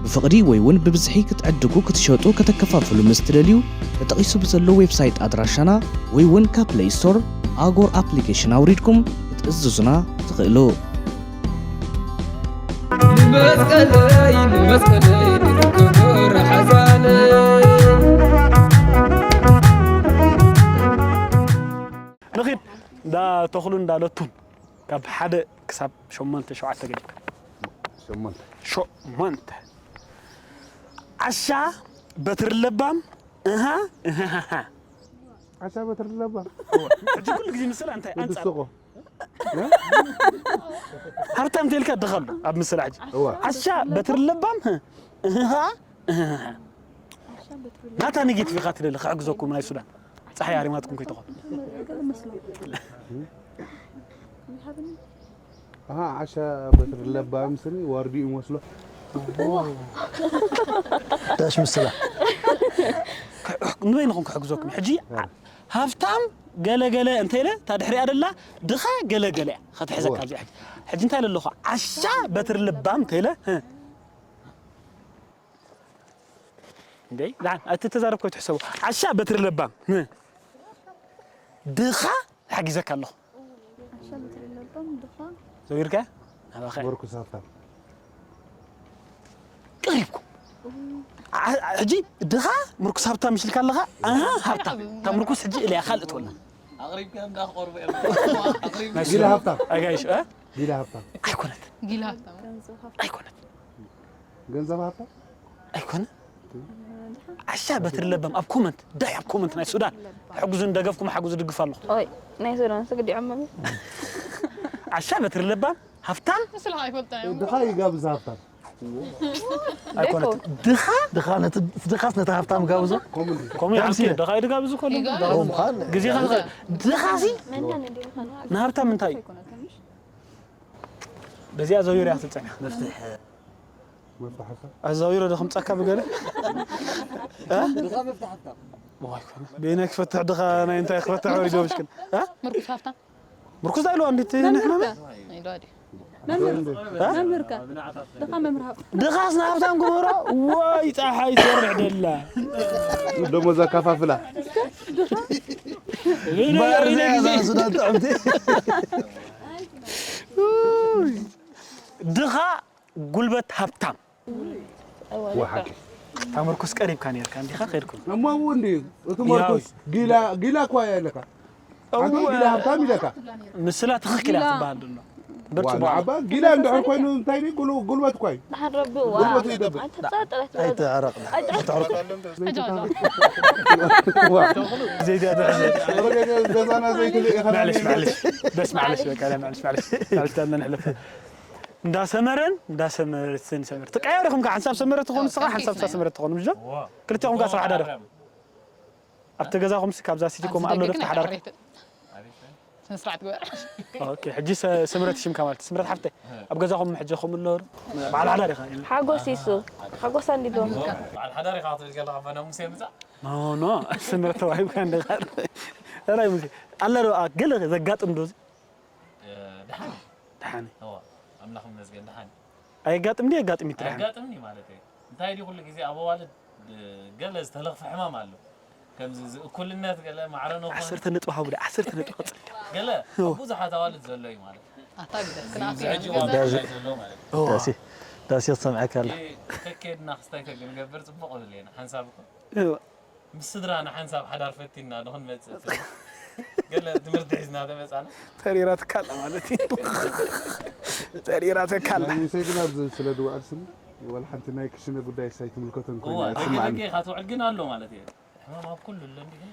ብፍቕዲ ወይ እውን ብብዝሒ ክትዕድጉ፣ ክትሸጡ፣ ከተከፋፍሉ ምስ ትደልዩ፣ ተጠቒሱ ብዘሎ ዌብሳይት ኣድራሻና ወይ እውን ካብ ፕለይ ስቶር ኣጎር ኣፕሊኬሽን ኣውሪድኩም ክትእዝዙና ትኽእሉ። ንመስቀለይ ንመስቀለይ ንክብር ሓዛለ ንኺድ እንዳ ተኽሉ እንዳ ለቱን ካብ ሓደ ክሳብ ሸሞንተ ሸውዓተ ገዲፍካ። ሸሞንተ ሸሞንተ። ዓሻ በትሪ ለባም። እሃ እሃ። ዓሻ በትሪ ለባም። ሕጂ ኩሉ ግዜ ምስላ እንታይ ኣንጻር ትስቆ ሃብታም ተልካ ድኻ ኣሎ ኣብ ምስላ ሕጂ። እዋ ዓሻ በትሪ ለባም። እሃ እሃ። ናታ ኔጌቲቭ ኢኻ ትደሊ ክሕግዘኩም ናይ ሱዳን ጸሓይ ኣሪማትኩም ከይትኾን። ኣሃ ዓሻ በትሪ ለባም ስኒ ዋርዲኡ ይመስሎ። ዳሽ ምስላ ንበይንኹም ክሕግዘኩም ሕጂ። ሃብታም ገለገለ እንተ ኢለ እታ ድሕሪኣ ደላ ድኻ ገለገለ እያ ክትሕዘካ። ኣብዚ ሕጂ ሕጂ እንታይ ኢለ ኣለኹ? ዓሻ በትሪ ለባም እንተ ኢለ። እንዴ ዳን ኣቲ ተዛረብ ኮይ ትሕሰቡ። ዓሻ በትሪ ለባም ድኻ ሓጊዘካ ኣለኹ። ዓሻ በትሪ ለባም ድኻ ዘጊርካ ናባኸ ምርኩስ ሃብታም ቀሪብኩም። ዓ- ሕጂ ድኻ ምርኩስ ሃብታም ምሽልካ ኣለኻ። ኣሃ ሃብታም እታ ምርኩስ ሕጂ እልያ ካልእ ትወላ። ኣቕሪብካ እንዳ ክቐርቡ እዮም ኣቕሪብ ጊላ ሃብታም ኣጋይሽ እ? ጊላ ሃብታም ኣይኮነት ጊላ ኣይኮነት ገንዘብ ሃብታም ኣይኮነ። ዓሻ በትሪ ለባም ኣብ ኮመንት ዳይ ኣብ ኮመንት ናይ ሱዳን ሕጉዝን ደገፍኩም ሓጉዝ ድግፍ ኣለኹ። ኦይ ናይ ሱዳን ስግዲዖም መሚ ዓሻ በትሪ ለባም ሃብታም ንስኻ ኣይፈልጣ እዮም ድኻ ይጋብዝ ሃብታም ኣይኮነት። ድኻ ድኻ ነቲ ድኻስ ነቲ ሃብታም ጋብዞ ኮምንዲ ከምኡ ይሓምሲ ድኻ ይድጋብዝ ከሎ ይጋብዝ። ከምኡ ምዃን ግዜኻ ድኻ ድኻሲ ንሃብታም እንታይ በዚኣ ዘውርያ ትጸና መፍትሕ ኣዛዊረ ዶ ከምጻካ ብገለ ድኻ መፍትሕ ሃብታም ዋይ ኮነ በይናይ ክፈትሕ ድኻ ናይ እንታይ ክፈትሕ ወሪዶ ምሽክን እ? ምርኩስ ሃብታም ምርኩስ ዳይሎ እንዴት ንሕና ኢሉ ኣዲ መምህርካ ድኻ መምህር ሃብታ ድኻስ ንሃብታም ግበሮ። ዋይ ጸሓይ ትወርሕ ደላ ደሞዝ ኣካፋፍላ ባር እዚኣ እዛ ሱዳን ጥዕምቲ ድኻ ጉልበት ሃብታም ወሓቂ እታ ምርኩስ ቀሪብካ ነርካ እንዲኻ ከይድኩም። እሞ ኣብኡ እንድዩ እቲ መርኩስ ጊላ ጊላ እኳ እያ ኢለካ። ኣንተ ጊላ ሃብታም ኢለካ። ምስላ ትኽክል እያ ትበሃል ድሎ። ብርጭ በዓል። ንዓባ ጊላ እንድሕር ኮይኑ እንታይ ድዩ? ጉል- ጉልበት እኳ እዩ። ድሓን ረቢ እዋ ጉልበቱ ይደብር። ኣይትሕጸር ጥረት ኣይትዕረቕ። ኣይትዕረቕ። ዘይትዕረቕ። ዘይትዕረቕ። ወረደ ገዛና ዘይትልእ ኢኻ። ማዕለሽ ማዕለሽ በስ ማዕለሽ በቃ ማዕለሽ ማዕለሽ ማዕለሽ ታና ንሕለፈ። እንዳ ሰመረን እንዳ ሰመረትን ሰመረ ትቀያየሩ ኢኹም። ሓንሳብ ሰመረ ትኾኑ ንስኻ ሓንሳብ እሳ ሰመረ ትኾኑ ምሽ ዶ? ክልቲኹም ከ ስራሕ ሓዳር ኣብቲ ገዛኹም ሲ ካብዛ ሲቲ ኮም ኣሎ ዶ ተሓዳር? ስነ ስርዓት ግበር። ኦኬ ሕጂ ሰ- ስምረት ሽምካ ማለት ስምረት ሓፍተይ ኣብ ገዛኹም ሕጂ ኹም ኣሎ ዶ? በዓል ሓዳር ኢኻ። ሓጎስ ይሱ ሓጎስ ኣንዲዶ በዓል ሓዳር ኢኻ ክትብል ከለኻ በና ሙሴ ምጻእ ኖ ኖ ስምረት ተዋሂብካ እንደ ራይ ሙሴ ኣላ ዶ ገለ ዘጋጥም ዶ? ደሓን ደሓን እዋ ኣምላኽ ይመስገን ደሓን። ኣየጋጥም ድዩ የጋጥም ይትልሓን? ኣየጋጥምኒ ማለት እዩ። እንታይ ድዩ ኩሉ ግዜ ኣብ ኣዋልድ ገለ ዝተለኽፈ ሕማም ኣሎ። ከምዚ እዚ እኩልነት ገለ ማዕረ ንኾን ዓሰርተ ነጥቢ ሃቡለ ዓሰርተ ነጥቢ ቀጽል። ገለ ኣብ ብዙሓት ኣዋልድ ዘሎ እዩ ማለት እዩ። ኣታ ግደፍ ክናፍዮ እዚ ሕጂ እዋን ብፍላይ ዘሎ ማለት እዩ። ዳሲ ዳሲ ትሰምዐካ ኣላ። ይህ ከኬድና ክስታይ ተግንገብር ጽቡቕ እብል እየ ንሓንሳብ እኮ። እዋ። ምስ ስድራና ሓንሳብ ሓዳር ፈቲና ንኽንመጽእ ገለ ትምህርቲ ሒዝና ተመጻና። ተሪራትካ ኣላ ማለት እዩ። ተሪራትካ ኣላ። ናይ ሙሴ ግን ኣብዚ ስለ ድውዕል ስኒ ወላ ሓንቲ ናይ ክሽነ ጉዳይ ሳይ ትምልከተን እዋ ኮይና ደቂ ይስማዓኒ። ደቂ ኢኻ ትውዕል ግን ኣሎ ማለት እዩ። ሕማም ኣብ ኩሉ ኣሎ እንዲ ግን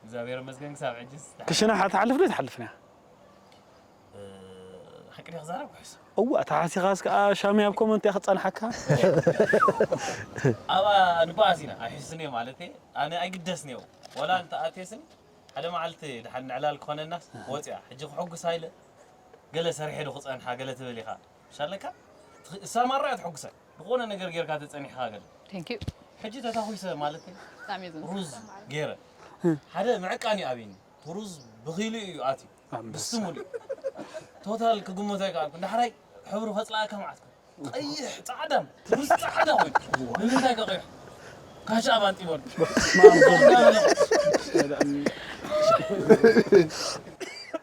እግዚኣብሔር ይመስገን ክሳብ ሕጅስ ክሽነ ሓ ትሓልፍ ዶ ትሓልፍና? ሓቂ ዲኻ ክዛረብ ክሕሱ እዋ ተሓሲኻስ ከዓ ሻሚ ኣብ ኮመንት እያ ክፀንሓካ። ኣብኣ ንባኣስ ኢና ኣይሕስን እየ ማለት እየ ኣነ ኣይግደስን እየ ዋላ እንተኣትየስን ሓደ መዓልቲ ድሓን ንዕላል ክኾነናስ ወፅያ ሕጂ ክሕጉስ ሃይለ ገለ ሰሪሐ ዶ ክፀንሓ ገለ ትብል ኢኻ ምሻለካ እሳ ማራ እያ ትሕጉሰ ዝኾነ ነገር ጌርካ ተፀኒሕኻ ገለ Thank you። ሕጂ ተታኺሰ ማለት እየ ብጣዕሚ እየ ዘመስግን። ሩዝ ጌረ ሓደ ምዕቃን እዩ ኣብኒ እቲ ሩዝ ብኺሉ እዩ ኣትዩ ኣንበሳ። ብስሙሉ ቶታል ክግምቶ ኣይከኣልኩ ዳሕራይ ሕብሩ ከፅላኣካ ማለት እዩ ቀይሕ ፃዕዳን ምስ ፃዕዳ ኮይኑ ንምንታይ ከቀይሑ ካሽ ኣባን ጢቦን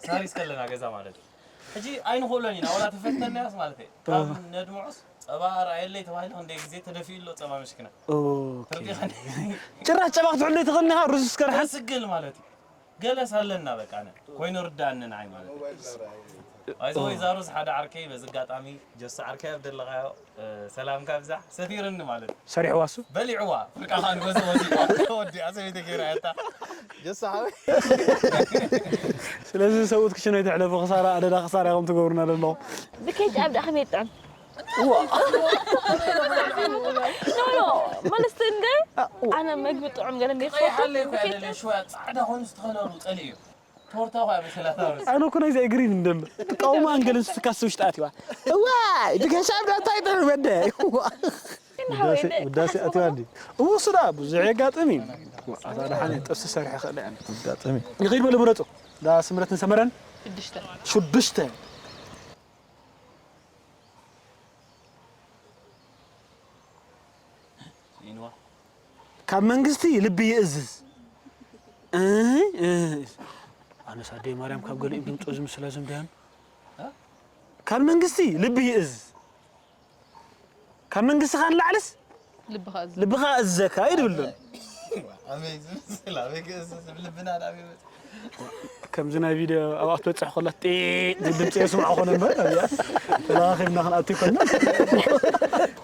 ሳሪስ ከለና ገዛ ማለት እዩ ሕጂ ኣይንኽእሎን ኢና ዋላ ተፈተናያስ ማለት እዩ ካብ ነድምዖስ ፀባ ርኣየለይ ተባሂሉ ክንደይ ግዜ ተደፊኡ ኣሎ ፀባ መሽክና ተረዲኻኒ ጭራሽ ጨባ ክትሕሉ ትኽእል ኢኻ ሩዝ እስከ ደሓን ስግል ማለት እዩ ገለስ ኣለና በቃ ነ ኮይኑ ርዳእኒ ንዓይ ማለት እዩ ኣይዞ ወይዛሩስ ሓደ ዓርከይ በዚ ኣጋጣሚ ጀሱ ዓርከይ ኣብ ደለኻዮ ሰላምካ ብዛሕ ሰቲርኒ ማለት እዩ ሰሪሕዋ እሱ በሊዕዋ ፍርቃኻ ንገዝኦ ወዲእዋ ወዲኣ ሰበይቲ ገይራ እያ እታ ጀሱ ሓወይ ስለዚ ሰብኡት ክሽነ ኣይትሕለፉ ክሳራ ኣደዳ ክሳራ ኢኹም ትገብሩና ዘለኹም ብኬች ኣብ ዳኣ ከመይ ይጥዕም ኖ ኖ መልስቲ እንደ ኣነ መግቢ ጥዑም ገለ እንደ ቀይሓለይ እኮ ያደለ ሽዋ ጻዕዳ ኮይኑ ዝተኸለሉ ጸሊ እዩ ቶርታ እኳ መሰላታ ርስ ኣነ እኮ ናይዚ ግሪን እንደም ትቃውማ እንገልን ስትካስ ውሽጣ ኣትዋ እዋ ብከሻብ ዳታ ይጥዕም ወደ ውዳሴ ኣትዋ እንዲ እውሱ ዳ ብዙሕ የጋጥም እዩ ኣታ ደሓን ጥብሲ ሰሪሐ ክእል ኣነ ኣጋጥም ይኸይድ በሉ ምረፁ ዳ ስምረትን ሰመረን ሽዱሽተ ሽዱሽተ ካብ መንግስቲ ልቢ ይእዝዝ ኣነስ ኣደይ ማርያም ካብ ገሊኡ ድምፁ ዝምስላ ዝምድያን ካብ መንግስቲ ልቢ ይእዝዝ ካብ መንግስቲ ከ ንላዕልስ ልብኻ እዝዘካ እዩ ድብል ዘሎ ከምዚ ናይ ቪድዮ ኣብኣ ክትበፅሕ ከላ ጢጥ ዝብል ድምፂ የስምዖ ኮነ እምበር ኣብኣ ተለኻኺብና ክንኣቱ ይኮና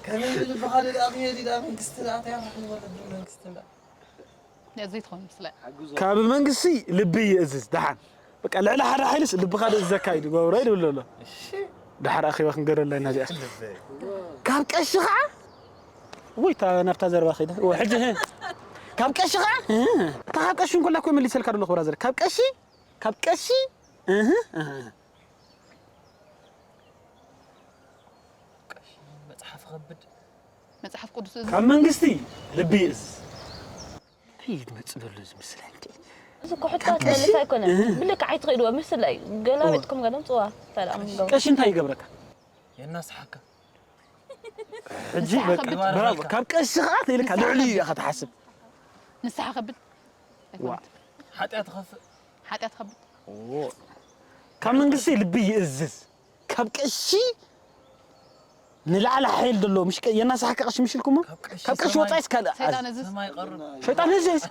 ከመይ ልብኻ ደኣ ክየድ ኢዳ መንግስቲ ደኣ እንታይ ኣኽብር ወለዱ መንግስቲ ደኣ ዘይትኾን ምስለ ካብ መንግስቲ ልቢ ይእዝዝ ደሓን በቃ ልዕሊ ሓደ ሓይልስ ልብኻ ደእ ዘካይድ ገብሮ ይብል ኣሎ ደሓር ኣኺባ ክንገረላ ኢና እዚኣ ካብ ቀሺ ከዓ ወይ እታ ናብታ ዘረባ ከይደ እወ፣ ሕጂ ህ፣ ካብ ቀሺ ከዓ ህ፣ እታ ካብ ቀሺ እንኮላ እኮ መሊሰልካ ደሎ ክብራ ዘለ ካብ ቀሺ ካብ ቀሺ እህ፣ እህ። ቀሺ መፅሓፍ ኸብድ መፅሓፍ ቅዱስ እዚ ካብ መንግስቲ ልቢ ይእዝ እንታይ እዩ ዝመፅእ ዘሎ እዚ ምስላ እንዴ እዚ እኮ ሕቶ ትመልስ ኣይኮነን ብልክዓይ ትኽእልዎ ምስላ እዩ ገላቢጥኩም ገለ ምፅዋ ሰላም ገቡ ቀሺ እንታይ ይገብረካ የናስሓካ ሕጂ ንስሓ በቃ ከብድ። ብራቮ ካብ ቀሺ ከዓ ተይልካ ልዕሊ እዩ ኢኻ ትሓስብ ንስሓ ከብድ ዋ ኣይኮነት ሓጢኣት ትኸፍእ ሓጢኣት ከብድ ካብ መንግስቲ ልቢ ይእዝዝ ካብ ቀሺ ንላዕሊ ሓይል ደሎ ምሽ ቀ- የናሳሕካ ቀሺ ምሽልኩሞ ካብ ቀሺ ወጻይስ ካልእ ሰይጣን እዝዝ። ሰማይ ቀርብ። ሸይጣን እዝዝ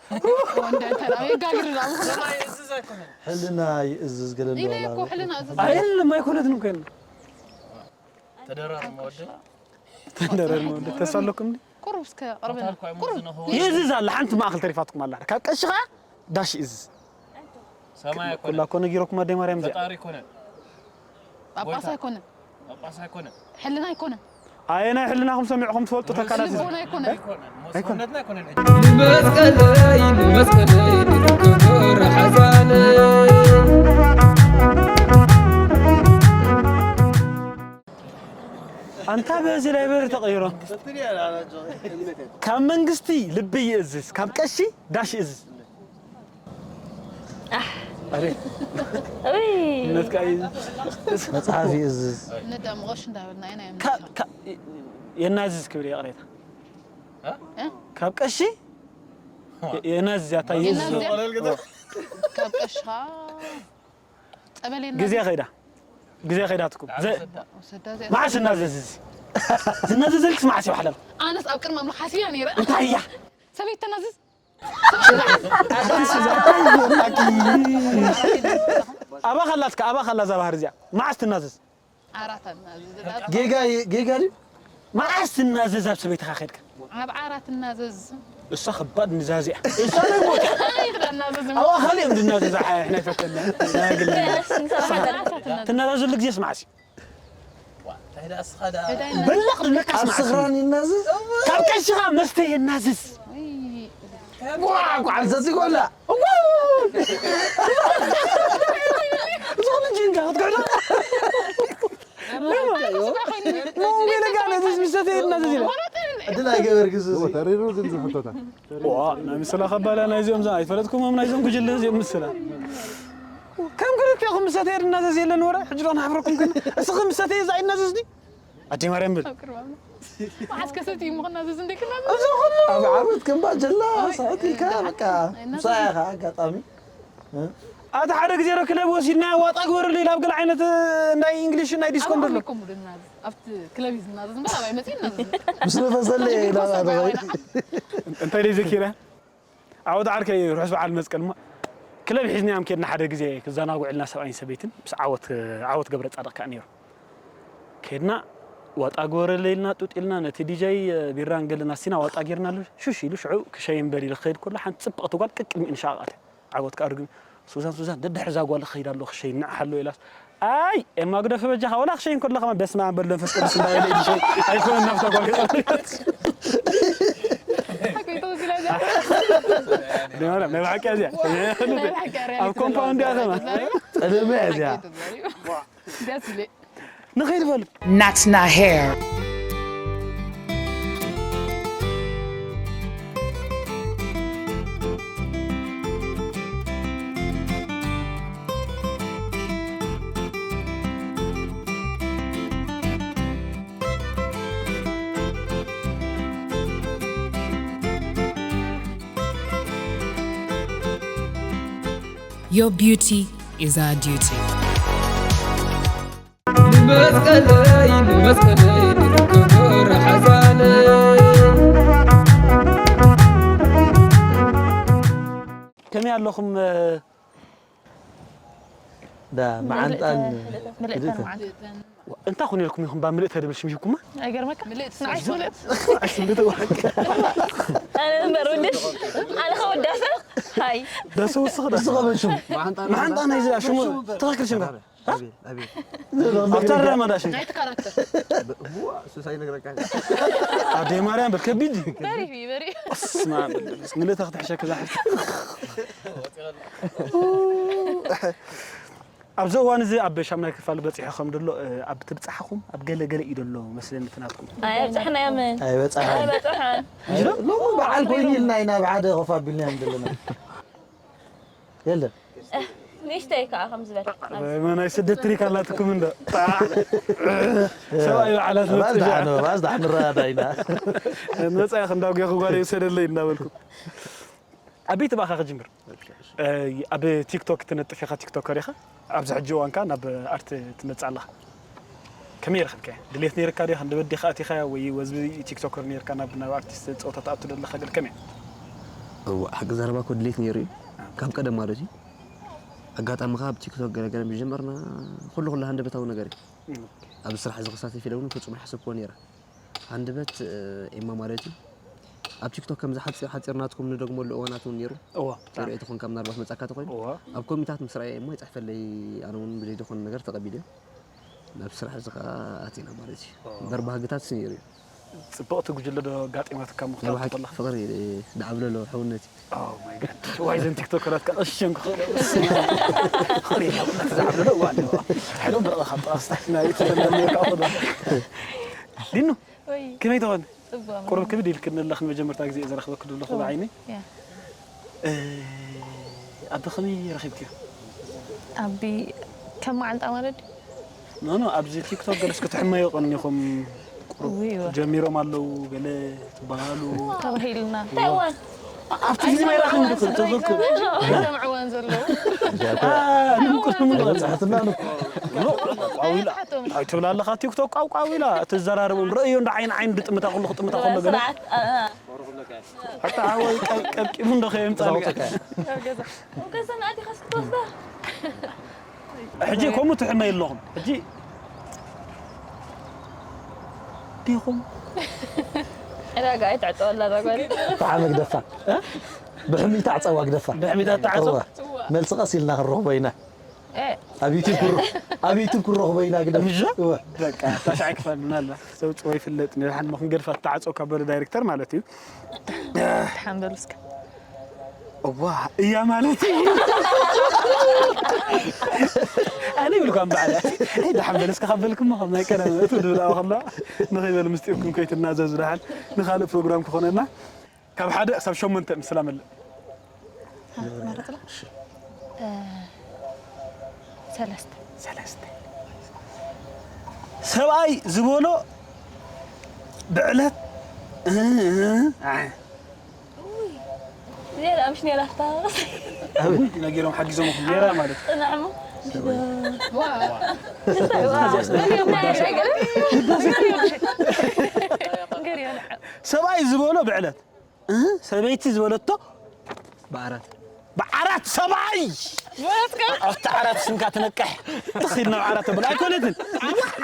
ወንደ እንተና የጋግር ራሙ ሕልና ይእዝዝ ገለ ኢለ እኮ ሕልና እዝዝ። ኣይልም ኣይኮነትን እኮ የለ ተደራር መወደ ተንደረር መወደ ተሳለኩም እንዲ ቁሩብ እስከ ቅርብና ቁሩብ ይእዝዝ ኣለ ሓንቲ ማእኸል ተሪፋትኩም ኣላ ካብ ቀሺኻ ዳሽ ይእዝዝ ሰማይ ኩላ ኣይኮነ እኮ ነጊረኩም ኣደ ማርያም እዚኣ ፈጣሪ ኣይኮነ ጳጳስ ኣይኮነ ጳጳስ ኣይኮነ ሕልና ኣይኮነ ኣየናይ ሕልናኹም ሰሚዕኹም ትፈልጡ ተካላት ልቦና ኣይኮነ ኣይኮነ ሰውነትና ኣይኮነ ንመስቀለይ ንመስቀለይ ንክብር ሓዛነይ ኣንታ በዚ ላይብረሪ ተቐይሮ ካብ መንግስቲ ልቢ ይእዝዝ ካብ ቀሺ ዳሽ ይእዝዝ እይ እምነትካ ይእዝዝ መጽሓፍ ይእዝዝ ነዳም ቐሽ እንዳበልና ኢና ካ- ካ- የናዝዝ ክብል ይቕሬታ ካብ ቀሺ የናዝዝ ያታ ይእዝዝ የናዝዝ? ካብ ቀሽኻ ጸበል የናዝዝ? ግዜ ኸይዳ ግዜ ኸይዳትኩም ዘ- ወሰዳ እዚኣ መዓስ እናዘዝ እዚ ዝናዘዘልክስ መዓስ ይባሕለል ኣነስ ኣብ ቅድሚ ኣምላኽ ሓሲብያ ነይረ እንታይ እያ ሰበይቲ ተናዝዝ ኣባ ካላትካ ኣባ ካላ እዛ ባህር እዚኣ መዓስ ትናዘዝ ዓራት ኣናዝዝ ጌጋ ጌጋ ድዩ መዓስ ትናዘዝ ኣብ ሰበይትኻ ከድካ ኣብ ዓራት እናዘዝ እሳ ከባድ ንዛዝ እያ እሳ ናይ ሞት ኣናዘዝ ኣዋ ካልእ እዮም ዝናዘዝ ኣሓ ናይ ፈተና ናይ ግልና ትናዘዝሉ ግዜስ መዓስ እዩ በላቕ ድለካ ኣብ ስማዕ ስኽራን ይናዝዝ ካብ ቀሽኻ መስተ የናዝዝ ጓዕ ጓዕ ዘዝጎላ ዝኾነ ጅንጋ ክትግዕዶ ሞንጌ ለጋ ነዚ ምስተ የናዝዝ ኢለ ዕድል ኣይገበርክስ እዚ ተሪሩ ዝም ዝሕቶታት ዋ ናይ ምስላ ከባላ ናይዚኦም ዛ ኣይፈለጥኩሞም ናይዞም ጉጅለ እዚኦም ምስላ ከም ክልቲኹም ምሰተ የድናዘዝ የለን ወረ ሕጂ ዶ ንሓፍረኩም ግን እስኺ ምሰተ እዛ ኣይናዘዝኒ ኣደ ማርያም ብል መዓስ ከሰቲ ይምኽና ዘዝ እንደክና ኣብ ዓመት ከም ባጀላ ስሕት ኢልካ በቃ ምሳያ ኢኻ ኣጋጣሚ ኣቲ ሓደ ግዜ ዶ ክለብ ወሲድና ዋጣ ግበርሉ ኢላ ኣብ ገለ ዓይነት ናይ እንግሊሽ ናይ ዲስኮ እንደሎ ኣብቲ ክለብ እዩ ዝናዘዝ እምበር ኣባይ መፅእ እናዘዝ ምስ ነፈሰለ ኢላ እንታይ ደይ ዘኪረ ዓወት ዓርከይ ርሑስ በዓል መስቀል እሞ ክለብ ሒዝናዮም ከድና ሓደ ግዜ ክዘናጉዕልና ሰብኣይን ሰበይትን ምስ ዓወት ዓወት ገብረ ጻድቕ ከኣ ነይሩ ከድና ዋጣ ግበረለይ ኢልና ጡጥ ኢልና ነቲ ዲጀይ ቢራን ገለና ሲና ዋጣ ጌርናሉ ሹሽ ኢሉ ሽዑ ክሸይ እምበር ኢለ ክኸይድ ከሎ ሓንቲ ጽብቕቲ ጓል ቅቅድሚኡ ንሻቕ ኣትያ ዓወት ከኣ ርግም ሱዛን ሱዛን ደድሕሪ እዛ ጓል ክኸይድ ኣለኹ ክሸይ ንዓሕ ኣሎ ኢላስ ኣይ ኤማ ግደፊ በጃኻ ወላ ክሸይ እንከሎ ከማን በስመ ኣብ በል መንፈስ ቅዱስ እንዳበለ ኢሉ ሸይ ኣይኮነን ናብታ ጓል ገጠር ናይ ብሓቂ እዚኣ ኣብ ኮምፓውንድ እያ ከማን ቀደመ እያ እዚኣ ደስ ይብል ንኸይድ በሉ Natna hair. Your beauty is our duty. ንመስቀለይ ንመስቀለይ ንክብር ሓዛነይ ከመይ ኣለኹም ዳ መዓንጣን እንታይ ኮነ ኢልኩም ኢኹም ባ ምልእተ ድብል ሽም ሂብኩማ ኣይገርመካ ንዓይ ኣነ እምበር ውድሽ ኣነ ከወዳሰ ሃይ ዳሰ ወስኽ ዳ ንስኸ በሽሙ መዓንጣ ናይ ዝኣ ሽሙ ትኽክል ሽምካ ኣብታ ድራማ ዳ ሽምካ ናይቲ ካራክተር ኣደ ማርያም በል ከቢድ እዩ በሪ በሪ ስማ ምልእተ ክትሕሸ ክዛሕፍ ኣብዚ እዋን እዚ ኣብ ሻምናይ ክፋል በፂሑ ከም ደሎ ኣብ ትብፃሕኹም ኣብ ገለ ገለ እዩ ደሎ መስለኒ ትናትኩም ኣይብፅሕናዮምን ኣይበፃሓን ኣይበፅሐን ሎሚ በዓል ኮይኑ ኢልና ኢና ኣብ ሓደ ኮፍ ኣቢልና ኢና ዘለና የለን ንእሽተይ ከዓ ከም ዝበል ናይ ስደት ትሪክ ኣላትኩም እንዶ ሰብኣይ በዓላት ባዝዳሕኖ ባዝዳሕ ንረዳዳ ኢና መፃ ክንዳጉ ክጓለ ይውሰደለይ እንዳበልኩም ኣበይ ትባእካ ክጅምር ኣብ ቲክቶክ ትነጥፍ ኢኻ ቲክቶከር ኢኻ ኣብዚ ሕጂ እዋንካ ናብ ኣርት ትመፅእ ኣለኻ ከመይ ረኺብካዮ? ድሌት ነይርካ ድዩ? ሃንደበት ዲኻ ኣቲኻዮ ወይ ወዝቢ ቲክቶከር ነይርካ ናብ ናብ ኣርቲስት ጸወታ ትኣቱ ዘለኻ ገለ ከመይ? እዋ ሓቂ ዘረባ እኮ ድሌት ነይሩ እዩ። ካብ ቀደም ማለት እዩ። ኣጋጣሚ ካብ ቲክቶክ ገለ ገለ ምስ ጀመርና ኩሉ ኩሉ ሃንደበታዊ ነገር እዩ። ኣብ ስራሕ እዚ ክሳተፍ ኢለ እውን ፍጹም ኣይሓሰብኩዎ ነይረ። ሃንደበት ኤማ ማለት እዩ። ኣብ ቲክቶክ ከምዚ ሓፂር ሓፂር ናትኩም ንደግመሉ እዋናት እውን ነይሩ። እዋ ርእየትኹም ካብ ምናልባት መፃካ ተኮይኑ እዋ ኣብ ኮሚታት ምስ ረኣየ እሞ ይፅሕፈለይ ኣነ እውን ብዘይ ዝኾነ ነገር ተቐቢለ ናብ ስራሕ እዚ ከዓ ኣቲና ማለት እዩ። እምበር ባህግታት ነይሩ እዩ። ጽብቕቲ ጉጅለ ዶ ኣጋጢማትካ ናይ ምኽታብ ብሓቂ ከለኻ? ፍቕሪ ደዓብለሎ ሕውነት እዩ። Oh my god። ዋይ ዘን ቲክቶከራት ከቐሽሸን ክኽእሉ። ፍቕሪ የብላ ትዛዕብለሎ እዋ ኣለዋ። ሓይሎም በቐኻ ጣስታ ናይ ተዘለለ ካኹ። ዲኑ ወይ ከመይ ትኾን? ጽቡቕ ቁሩብ ክብድ ኢልክን ኣለኽን መጀመርታ ግዜ ዝረኽበክ ዘለኹ ብዓይኒ። ያ እ፣ ኣቢ ከመይ ረኺብክዮ? ኣቢ ከም መዓልጣ ማለት ድዩ? ኖ ኖ ኣብዚ ቲክቶክ ገለስ ክትሕመዮ ቀኒኹም ቁሩብ ውይ፣ እወ። ጀሚሮም ኣለዉ ገለ ትበሃሉ ተባሂልና ኣብቲ ግዜ ማይ ረኺቡ ትኽእል ሰምዕዋን ዘለዉ ንምቁስ ንምቁስ በጻሕትና ንኩ ቋዊላ ኣይትብል ኣለኻ ቲክቶክ ቋውቋዊላ ትዘራረቦም ረእዮ እንዳ ዓይን ዓይን ድጥምታ ኩሉ ክጥምታ ከሎ ገለ ስርዓት አ- አ- ኣታ ሓወይ ቀብ- ቀብቂቡ እንዶ ከየምጻልካ ኣብ ገዛ ናእቲኻስ ክትወስዳ ሕጂ ከምኡ ትሕመይ ኣለኹም ሕጂ ዲኹም ዕዳጋ ኣይትዕጠወላ እዛ ጓል ብሓመ ግደፋ ብሕሚታ ዕፀዋ ግደፋ ብሕሚታ ተዓፀው? እዋ። መልሲ ቀስ ኢልና ክንረኽቦ ኢና እ፣ ኣብ ዩቱብ ክረ- ኣብ ዩቱብ ክንረኽቦ ኢና ግደፍ ምሻ? እወ። በቃ ታሽዓይ ክፋል ምናልባት ሰው ፅወ ይፍለጥ ንሓን ሞ ክንገድፋ ተዓፀው ካብ በለ ዳይሬክተር ማለት እዩ ሓንበል እስከ እዋ እያ ማለት እዩ ኣነ ይብልኳ በዓል ኣይ ደሓን በለስካ ካብ በልክሞ ካብ ናይ ቀደም እቲ ድብላ ከሎ ንኸይበል ምስጢርኩም ከይትናዘዙ ደሓን ንኻልእ ፕሮግራም ክኾነና ካብ ሓደ ክሳብ ሸሞንተ ምስላ መልእ መረፅና እ፣ ሰለስተ ሰለስተ ሰብኣይ ዝበሎ ብዕለት ሌላ ምሽ ኔራ ክታ ነጊሮም ሓጊዞም ኔራ ማለት እዩ ጽናዕሞ ሰብኣይ ዝበሎ ብዕለት እ፣ ሰበይቲ ዝበለቶ ብዓራት ብዓራት ሰብኣይ ኣብቲ ዓራት ስንካ ትነቅሕ ትኽድ ናብ ዓራት ተብል ኣይኮነትን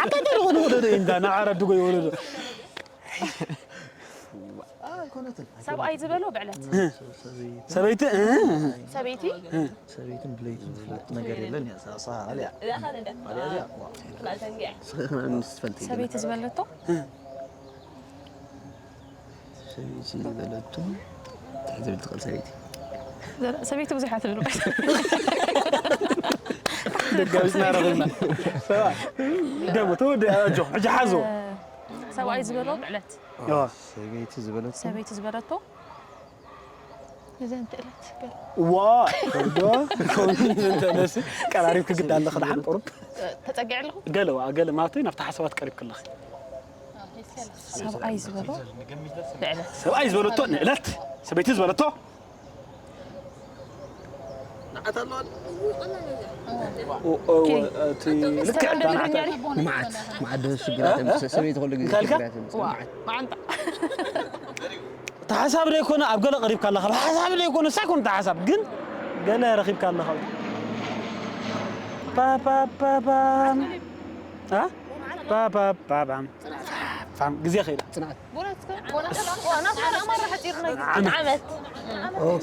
ዓታታ ዝኾነ ወለዶ እዩ እንዳ ናብ ዓራት ድጎይ ወለዶ ሰብኣይ ዝበሎ ብዕለት ሰበይቲ እ፣ ሰበይቲ ሰበይትን ብለይትን ዝፍለጥ ነገር የለን እያ። እዛ- እዛ ኣልያ። ኣልያ እዚኣ። ዋ። ስኽእኽና ንስፈልጥ ሰበይቲ ዝበለቶ ሰበይቲ ዝበለቱ እንታይ ዝብል ትኽእል ሰበይቲ ሰበይቲ ብዙሕ ትብል ደጋቢትና ረኺብና ሰባ ደሞ ተወደ ኣጆ ሕጂ ሓዞ ሰብኣይ ዝበሎ ብዕለት እዋ፣ ሰበይቲ ዝበለቱ ሰበይቲ ዝበለቶ እዘን ትእለት ገለ ዋ ከብዶ ኮሚን እንተነስ ቀራሪብ ክግዳ ኣለኸ ደሓን ቁሩብ ተጸጊዐ ኣለኹ ገለ ዋ ገለ ማለት ናብቲ ሓሳባት ቀሪብ ክለኺ ሰብኣይ ዝበሎ ብዕለት ሰብኣይ ዝበለቶ ንእለት ሰበይቲ ዝበለቶ እቲ ልክዕ ተረዳድገኛ ዲ መዓት መዓት ዶ ሽግራት ሰበይቲ ኩሉ ግዜ ካልካ? ሽግራት ዋ መዓንጣ እቲ ሓሳብ ዘይኮነ ኣብ ገለ ቀሪብካ ኣለኻ ሓሳብ ዘይኮነ ሳይኮነ እቲ ሓሳብ ግን ገለ ረኺብካ ኣለኻ ፓፓፓፓም ፓፓፓፓም ፋም ግዜ ኸይዳ ፅንዓት ናብታ ኣማራ ሓፂርና ዓመት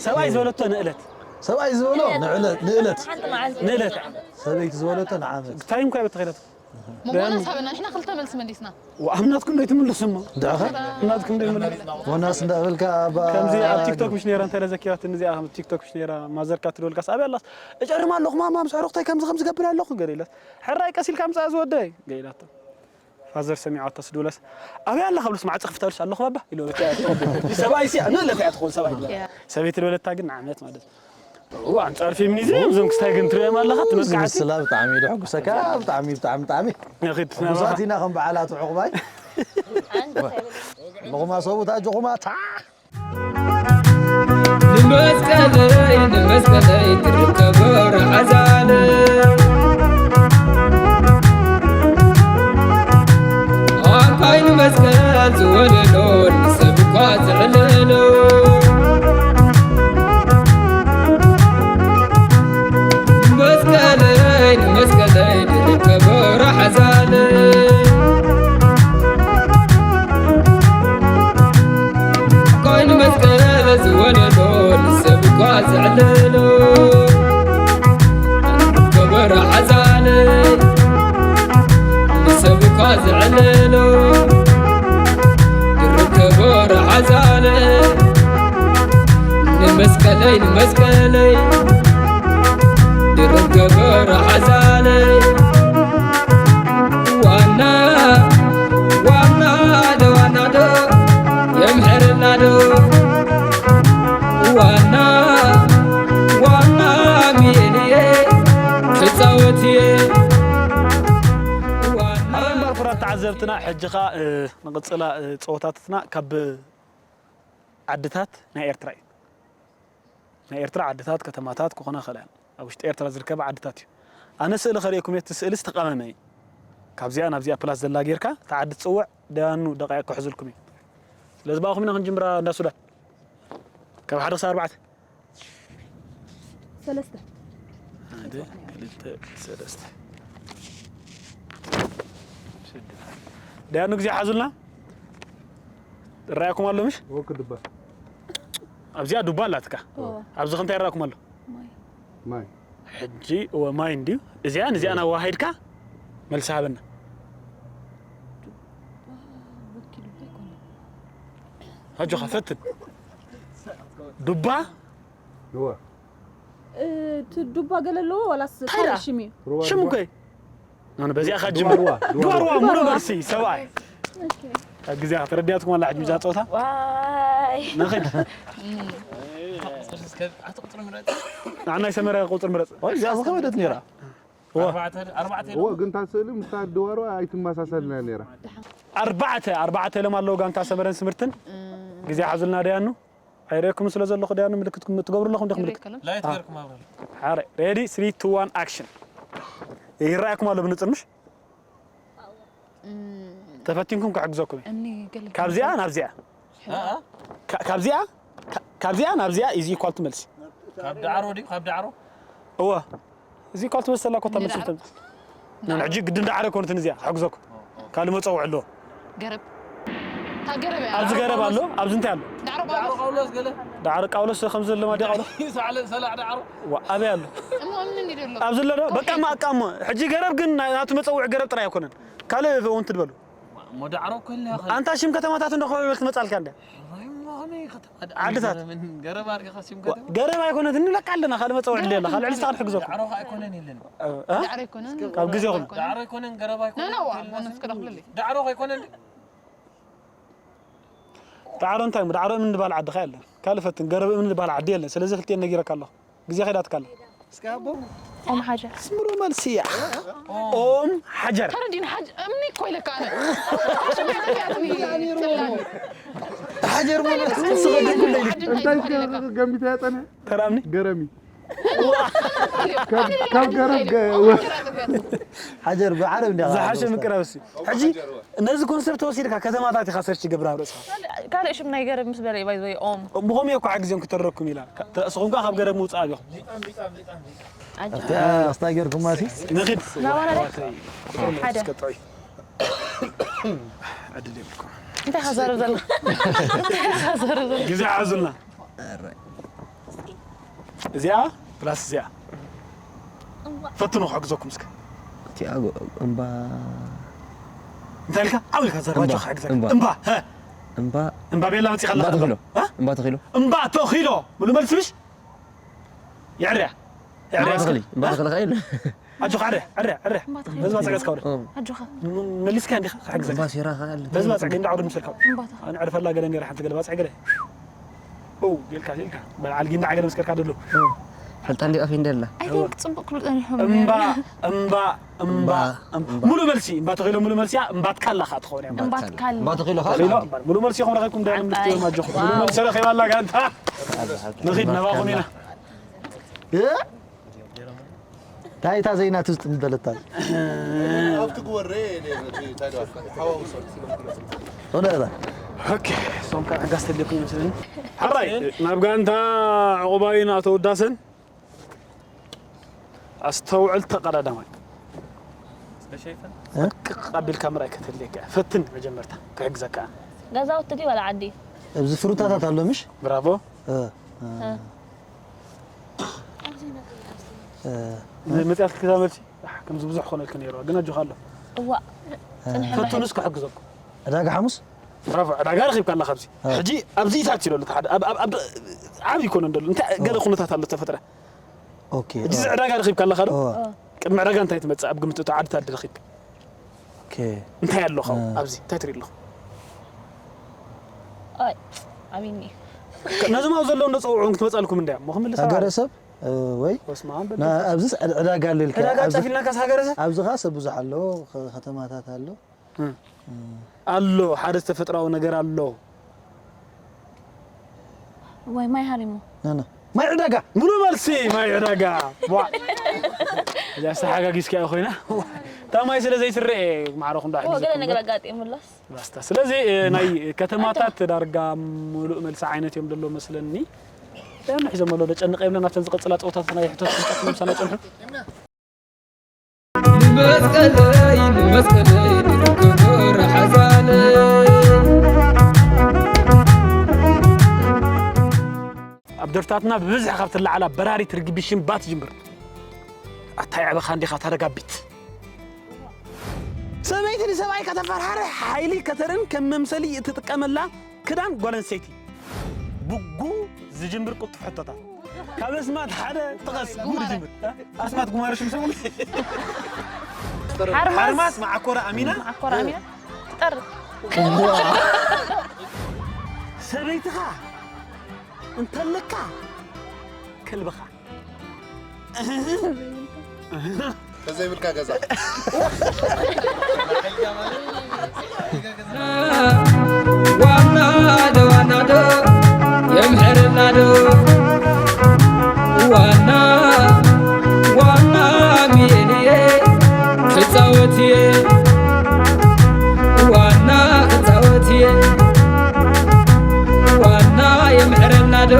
ሰብኣይ ዝበለቶ ንእለት ሰብኣይ ዝበሎ ንዕለት ንእለት ሓንቲ መዓልቲ ንእለት ሰበይቲ ዝበለቶ ንዓመት ታይም ኳ በተኸይዳት ሞሞናስ ሃበና ንሕና ክልተ መልሲ መሊስና ኣብ ናትኩም ዶ ይትምልሱ እሞ ድዕኸ ኣብ ናትኩም ዶ ይምለስ ሞናስ እንዳበልካ ኣባ ከምዚ ኣብ ቲክቶክ ምሽ ነይራ እንታይ ዘኪራትኒ እዚኣ ከም ቲክቶክ ምሽ ነይራ ማዘርካ ትደልካስ ኣበይ ኣላስ እጨርም ኣለኹ ማማ ምስ ሕሩኽተይ ከምዚ ከምዚ ገብር ኣለኹ ገለ ኢላስ ሕራይ ቀሲልካ ምፃእ ዝወደይ ገለ ኢላቶ ፋዘር ሰሚዖ ኣታ ስዱለስ ኣበይ ኣለኻ ብሉስ ማዕፀ ክፍተሉስ ኣለኹ ባባ ኢሎ ሰብኣይ ሲ ንእለት እያ ትኾን ሰብኣይ ሰበይቲ ዝበለታ ግን ንዓመት ማለት እዩ ኣንጻር ፌሚኒዝም እዮም እዞም ክስታይ ግን ትርእዮም ኣለኻ ትመቃዓቲ ምስላ ብጣዕሚ እዩ ደሕጉሰካ ብጣዕሚ ብጣዕሚ ብጣዕሚ ንኺድ ጉዛት ኢና ከም በዓላት ዕቑባይ ኣለኹማ ሰቡት ኣጆኹማ ታ ንመስቀለይ ንመስቀለይ ትርከቦ ረዓዛለ ለይ ንመስቀለይ ድርብ ገበር ሓዛለይ ዋና ዋና ዶ ዋና ዶ የምሕርና ዶ ዋና ዋና ሚልየ ክፃወት እየ ዋና ኣመንበር ኩራት ተዓዘብትና ሕጂ ኸዓ ንቕፅላ ፀወታትትና ካብ ዓድታት ናይ ኤርትራ እዩ። ናይ ኤርትራ ዓድታት ከተማታት ክኾና ይኽእላ እየን። ኣብ ውሽጢ ኤርትራ ዝርከባ ዓድታት እዩ። ኣነ ስእሊ ከርእየኩም እየ፣ እቲ ስእሊ ዝተቐመመ እዩ። ካብዚኣ ናብዚኣ ፕላስ ዘላ ጌርካ እታ ዓዲ ትጽውዕ ደያኑ ደቂቕ ክሕዝልኩም እዩ። ስለዚ ብኣኹም ኢና ክንጅምራ እንዳ ሱዳን። ካብ ሓደ ክሳብ ኣርባዕተ። ሰለስተ። ሓደ ክልተ ሰለስተ። ደያኑ ግዜ ሓዙልና። ይረኣየኩም ኣሎ ምሽ? ወክ ድባ ኣብዚኣ ዱባ ኣላትካ። ኣብዚ ክንታይ ይረኣኩም ኣሎ? ማይ ማይ ሕጂ እወ ማይ እንድዩ። እዚኣን እዚኣን ኣዋሃይድካ መልሲ ሃበና። ወኪሉ እንታይ ኮነ? ኣጆኻ ፈትን። ዱባ እወ እቲ ዱባ ገለ ኣለዎ ዋላስ እንታይ ደኣ? ካልእ ሽም እዩ? ሩባ ሽም ዱባ እኮ እዩ። ኣነ በዚኣ ዱባ ካጅምር ሩባ ዱባ ሩባ ሙሉ መልሲ ሰብኣይ ኦኬ። ካብ ግዜ ከተረዲያትኩም ኣላ ሕጂ ብዛ ፀወታ ዋይ ንኽድ ንዓናይ ሰመረ ቁፅሪ ምረፅ ወይ እዚኣ ዝኸበደት ነይራ። እወ ግን እታ ስእሊ ምስታ ድዋሮ ኣይትመሳሰልና ነይራ። ኣርባዕተ ኣርባዕተ ኢሎም ኣለዉ ጋንታ ሰመረን ስምርትን ግዜ ሓዙልና ደያኑ ኣይረኩም ስለ ዘለኹ ደያኑ ምልክትኩም ትገብሩ ኣለኹም ዲኹም ምልክት ላይት ገርኩም ኣብረል ሓረ ሬዲ ስሪ ቱ ዋን ኣክሽን ይረኣየኩም ኣሎ ብንፅር ምሽ ተፈቲንኩም ክሕግዘኩም እየ እምኒ ገለ ካብዚኣ ናብዚኣ አ ካ- ካብዚኣ ካ- ካብዚኣ ናብዚኣ ኢዚ ኢኳል ቱ መልሲ ካብ ዳዕሮ ድዩ ካብ ዳዕሮ እወ እዚ ኢኳል ቱ መልሲ ዘላ ኮታ መልሲ ተምፅእ ና ሕጂ ግድን ዳዕሮ ኣይኮነትን እዚኣ ክሕግዘኩም ካልእ መፀውዒ ኣለዎ ገረብ እታ ገረብ እያ ኣብዚ ገረብ ኣሎ ኣብዚ እንታይ ኣሎ ዳዕሮ ዳዕሮ ቃውሎስ ቃውሎስ ገለ ዳዕሮ ቃውሎስ ከምዚ ዘሎ ማዲያ ቃውሎስ ሳዕለ ሰላዕ ዳዕሮ ዋ ኣበይ ኣሎ እሞ እምኒ እንዲ ዘሎ ኣብዚ ኣሎ ዶ በቃ ማቃሞ ሕጂ ገረብ ግን ናይ- ናቱ መፀውዒ ገረብ ጥራይ ኣይኮነን ካልእ እውን ትድበሉ እሞ ዳዕሮ እኮ ኣለያ ኣንታ ሽም ከተማታት እንዶ ክበል ትመፃልካ እንደ ኸ ዓድታት። ገረብ ኣድርገኻ ሽም ከተማ ገረብ ኣይኮነት ንብለካ ኣለና ካልእ መፀውዒ እንደ የላ ካልእ ዕልስታ ክንሕግዘኩም ዳዕሮ ኸ ኣይኮነን የለን እ? ዳዕሮ ኣይኮነን ካብ ግዜኹም ዳዕሮ ኣይኮነን ገረብ ኖ ኖ ኣይኮነን ቦነስ ክረኽብለለይ ዳዕሮ ኸ ኣይኮነን ዳዕሮ እንታይ እሞ ዳዕሮ እምኒ ዝበሃል ዓዲ ኸ የለን ካልእ ፈትን ገረብ እምኒ ዝበሃል ዓዲ የለን ስለዚ ክልቲኤን ነጊረካ ኣለኹ ግዜ ከይዳትካ ኣላ እስኪ ኣቦ ኦም ሓጀር ኣስምሩ መልሲ እያ። ኦም ሓጀር ተረዲን ሓጅ እምኒ እኮ ኢለካ ኣነ ሽማዕተፊያትኒ ጽላል ሓጀር ሞ ሓጅ እንታይ እንታይ ይባሃል ኢለካ? ገሚታ ያጠነ ተራምኒ ገረሚ ካብ ገረብ ገ- ሓጀር ብዓረብ እንዲያ ዝሓሸ ምቅራብ ሲ ሕጂ ነዚ ኮንሰፕት ወሲድካ ከተማታት ኢኻ ሰርች ገብር ኣብ ርእስኻ ካልእ ሽም ናይ ገረብ ምስ በለ ባይ ወይ ኦም ብኸምኡ እኮ ሓግዜም ክተረኩም ኢላ ተእስኹም ከ ካብ ገረብ ምውፃእ ኣቢኹም ኣስታ ጌርኩማ ሲ ንኽድ ናባና ሓደ እስከ ጥዑይ ዕድል የብልኩም እንታይ ሓዛረብ ዘላ እንታይ ሓዛረብ ዘላ ግዜ ሓዙልና እዚኣ ፕላስ እዚኣ ፈትኑ ክሕግዘኩም እስከ እቲኣ እምባ እንታይ ኢልካ ዓው ኢልካ ዘርባጆ ክሕግዘካ እምባ። እምባ ሀ፣ እምባ እምባ ቤላ መፂኻ እምባ ኣለኻ ተኽሎ እ? እምባ ተኽሎ እምባ ተኺሎ ምሉ መልሲ ምሽ የዕርያ እምባ የዕርያ እስከ ተኽሊ እምባ ተኽሊ ኸይል ኣጆኻ ዕርያ ዕርያ ዕርያ በዚ ባፅዕ ገፅካ ወደ ኣጆኻ መሊስካ እንዲኻ ክሕግዘካ እምባ ሴራ ኸኣል በዚ ባፅዕ ግን ዳዕሮ ድምሰልካ እምባ ተኽሊ ኣነ ዕርፈላ ገለ ነይራ ሓንቲ ገለ ባፅዕ ገለ ው ጌልካ ጌልካ በልዓል ጊንዳ ዓገለ መስከርካ ደሎ ፈልጣ እንዲ ኣፍ እንደላ I think ጽቡቅ ክብሉ ጸኒሖም እምባ እምባ እምባ እምባ ሙሉ መልሲ እምባ ተኺሎ ሙሉ መልሲ እያ እምባ ትካላ ኸዓ ትኸውን እያ እምባ ትካል እምባ ተኺሎ ተኺሎ ሙሉ መልሲ ይኹም ረኺብኩም ዳይም ምስትዮ ማጆኹ ሙሉ መልሲ ረኺባ ኣላ ጋንታ ንኺድ ናባኹም ኢና እንታይ እታ ዘይናት ውስጥ ምበለታል ኣብቲ ግወሬ ሆነ እዛ ኦኬ ሶም ካብ ሕጋስ ተልኩም ይመስለኒ ሓራይ ናብ ጋንታ ዕቑባይን ኣቶ ውዳሰን ኣስተውዕል ተቐዳዳማይ ቅቕ ኣቢልካ ምርኣይ ከተድልየካ እያ። ፈትን መጀመርታ ክሕግዘካ ገዛውቲ ድዩ ዋላ ዓዲ ኣብዚ ፍሩታታት ኣሎ ምሽ ብራቮ እ፣ መፅያት ክዛ መልሲ ኣሕ፣ ከምዚ ብዙሕ ክኾነልክ ነይሩ ግን ኣጆኻ ኣሎ እዋ ጽንሐ ፈትኑስ ክሕግዘኩም ዕዳጋ ሓሙስ ብራቮ ዕዳጋ ረኺብካ ኣለኻ ኣብዚ ሕጂ ኣብዚ ኢታት ኢለሉ ሓደ ኣብ- ኣብ- ኣብ- ዓብዪ ይኮነ እንደሎ እንታይ ገለ ኩነታት ኣሎ ተፈጥረ። ኦኬ እዚ ዕዳጋ ረኺብካ ኣለኻ ዶ? ኦ ቅድሚ ዕዳጋ እንታይ ትመጽእ ኣብ ግምት እቶ ዓዲ ታዲ ረኺብካ? ኦኬ እንታይ ኣሎ ካብ እ። ኣብዚ እንታይ ትርኢ ኣለኹ? ኣይ ኣሚኒ ነዞም ኣብ ዘለዉ እንዶ ጸውዑን ክትመጻልኩም እንድያ እሞ ክምልስ ሃገረሰብ እ፣ ወይ ወስማን በል ና- ኣብዚስ ዕድ- ዕዳጋ ኣሎ ኢልካ ዕዳጋ ኣብዚ- ጨፊልናካስ ሃገረሰብ ኣብዚ ኸዓ ሰብ ብዙሕ ኣሎ ኸ- ከተማታት ኣሎ ኣሎ ሓደ ተፈጥራዊ ነገር ኣሎ። ወይ ማይ ሃሪሙ ናና ማይ ዕዳጋ ሙሉ መልሲ ማይ ዕዳጋ ዋ እዚኣ ተሓጋጊዝካ ኮይና እታ ማይ ስለ ዘይትረኤ ማዕረኹ እንዳ ኦ ገለ ነገር ኣጋጢሙ ሎስ ባስታ ስለዚ እ፣ ናይ ከተማታት ዳርጋ ሙሉእ መልሲ ዓይነት እዮም ደሎ መስለኒ። ያን ሒዞም ኣሎ ደጨንቀ የብለን ኣብተን ዝቐጽላ ጸወታት ናይ ሕቶት ፍልጠት ንምሳና ጸንሑ። ንመስቀለይ ንመስቀለይ ንክብር ሓዛለይ ኣብ ደርፍታትና ብብዝሒ ካብ ትለዓላ በራሪት ርግቢ ሽምባ ትጅምር። ኣታ የዕበኻ እንዲኻ ታደጋቢት። ሰበይቲ ንሰብኣይ ከተፈራርሕ ሓይሊ ከተርእን ከም መምሰሊ እትጥቀመላ ክዳን ጓል ኣንስተይቲ። ብጉ ዝጅምር ቅልጡፍ ሕቶታት። ካብ ኣስማት ሓደ ጥቀስ። ጉ ዝጅምር። ኣስማት ጉማረ ሽም ስሙ። ሓርማዝ። ሓርማዝ መዓኮራ ኣሚና። ኣኮራ ኣሚና ትጠርፍ ሰበይትኻ እንተለካ ከልብኻ ተዘይብልካ ገዛ ዋና ዶ ዋና ዶ የምሕርና ዶ ዋና ዋና ሚልየ ክፃወት እየ ዋና ክፃወት እየ ዋና የምሕረና ዶ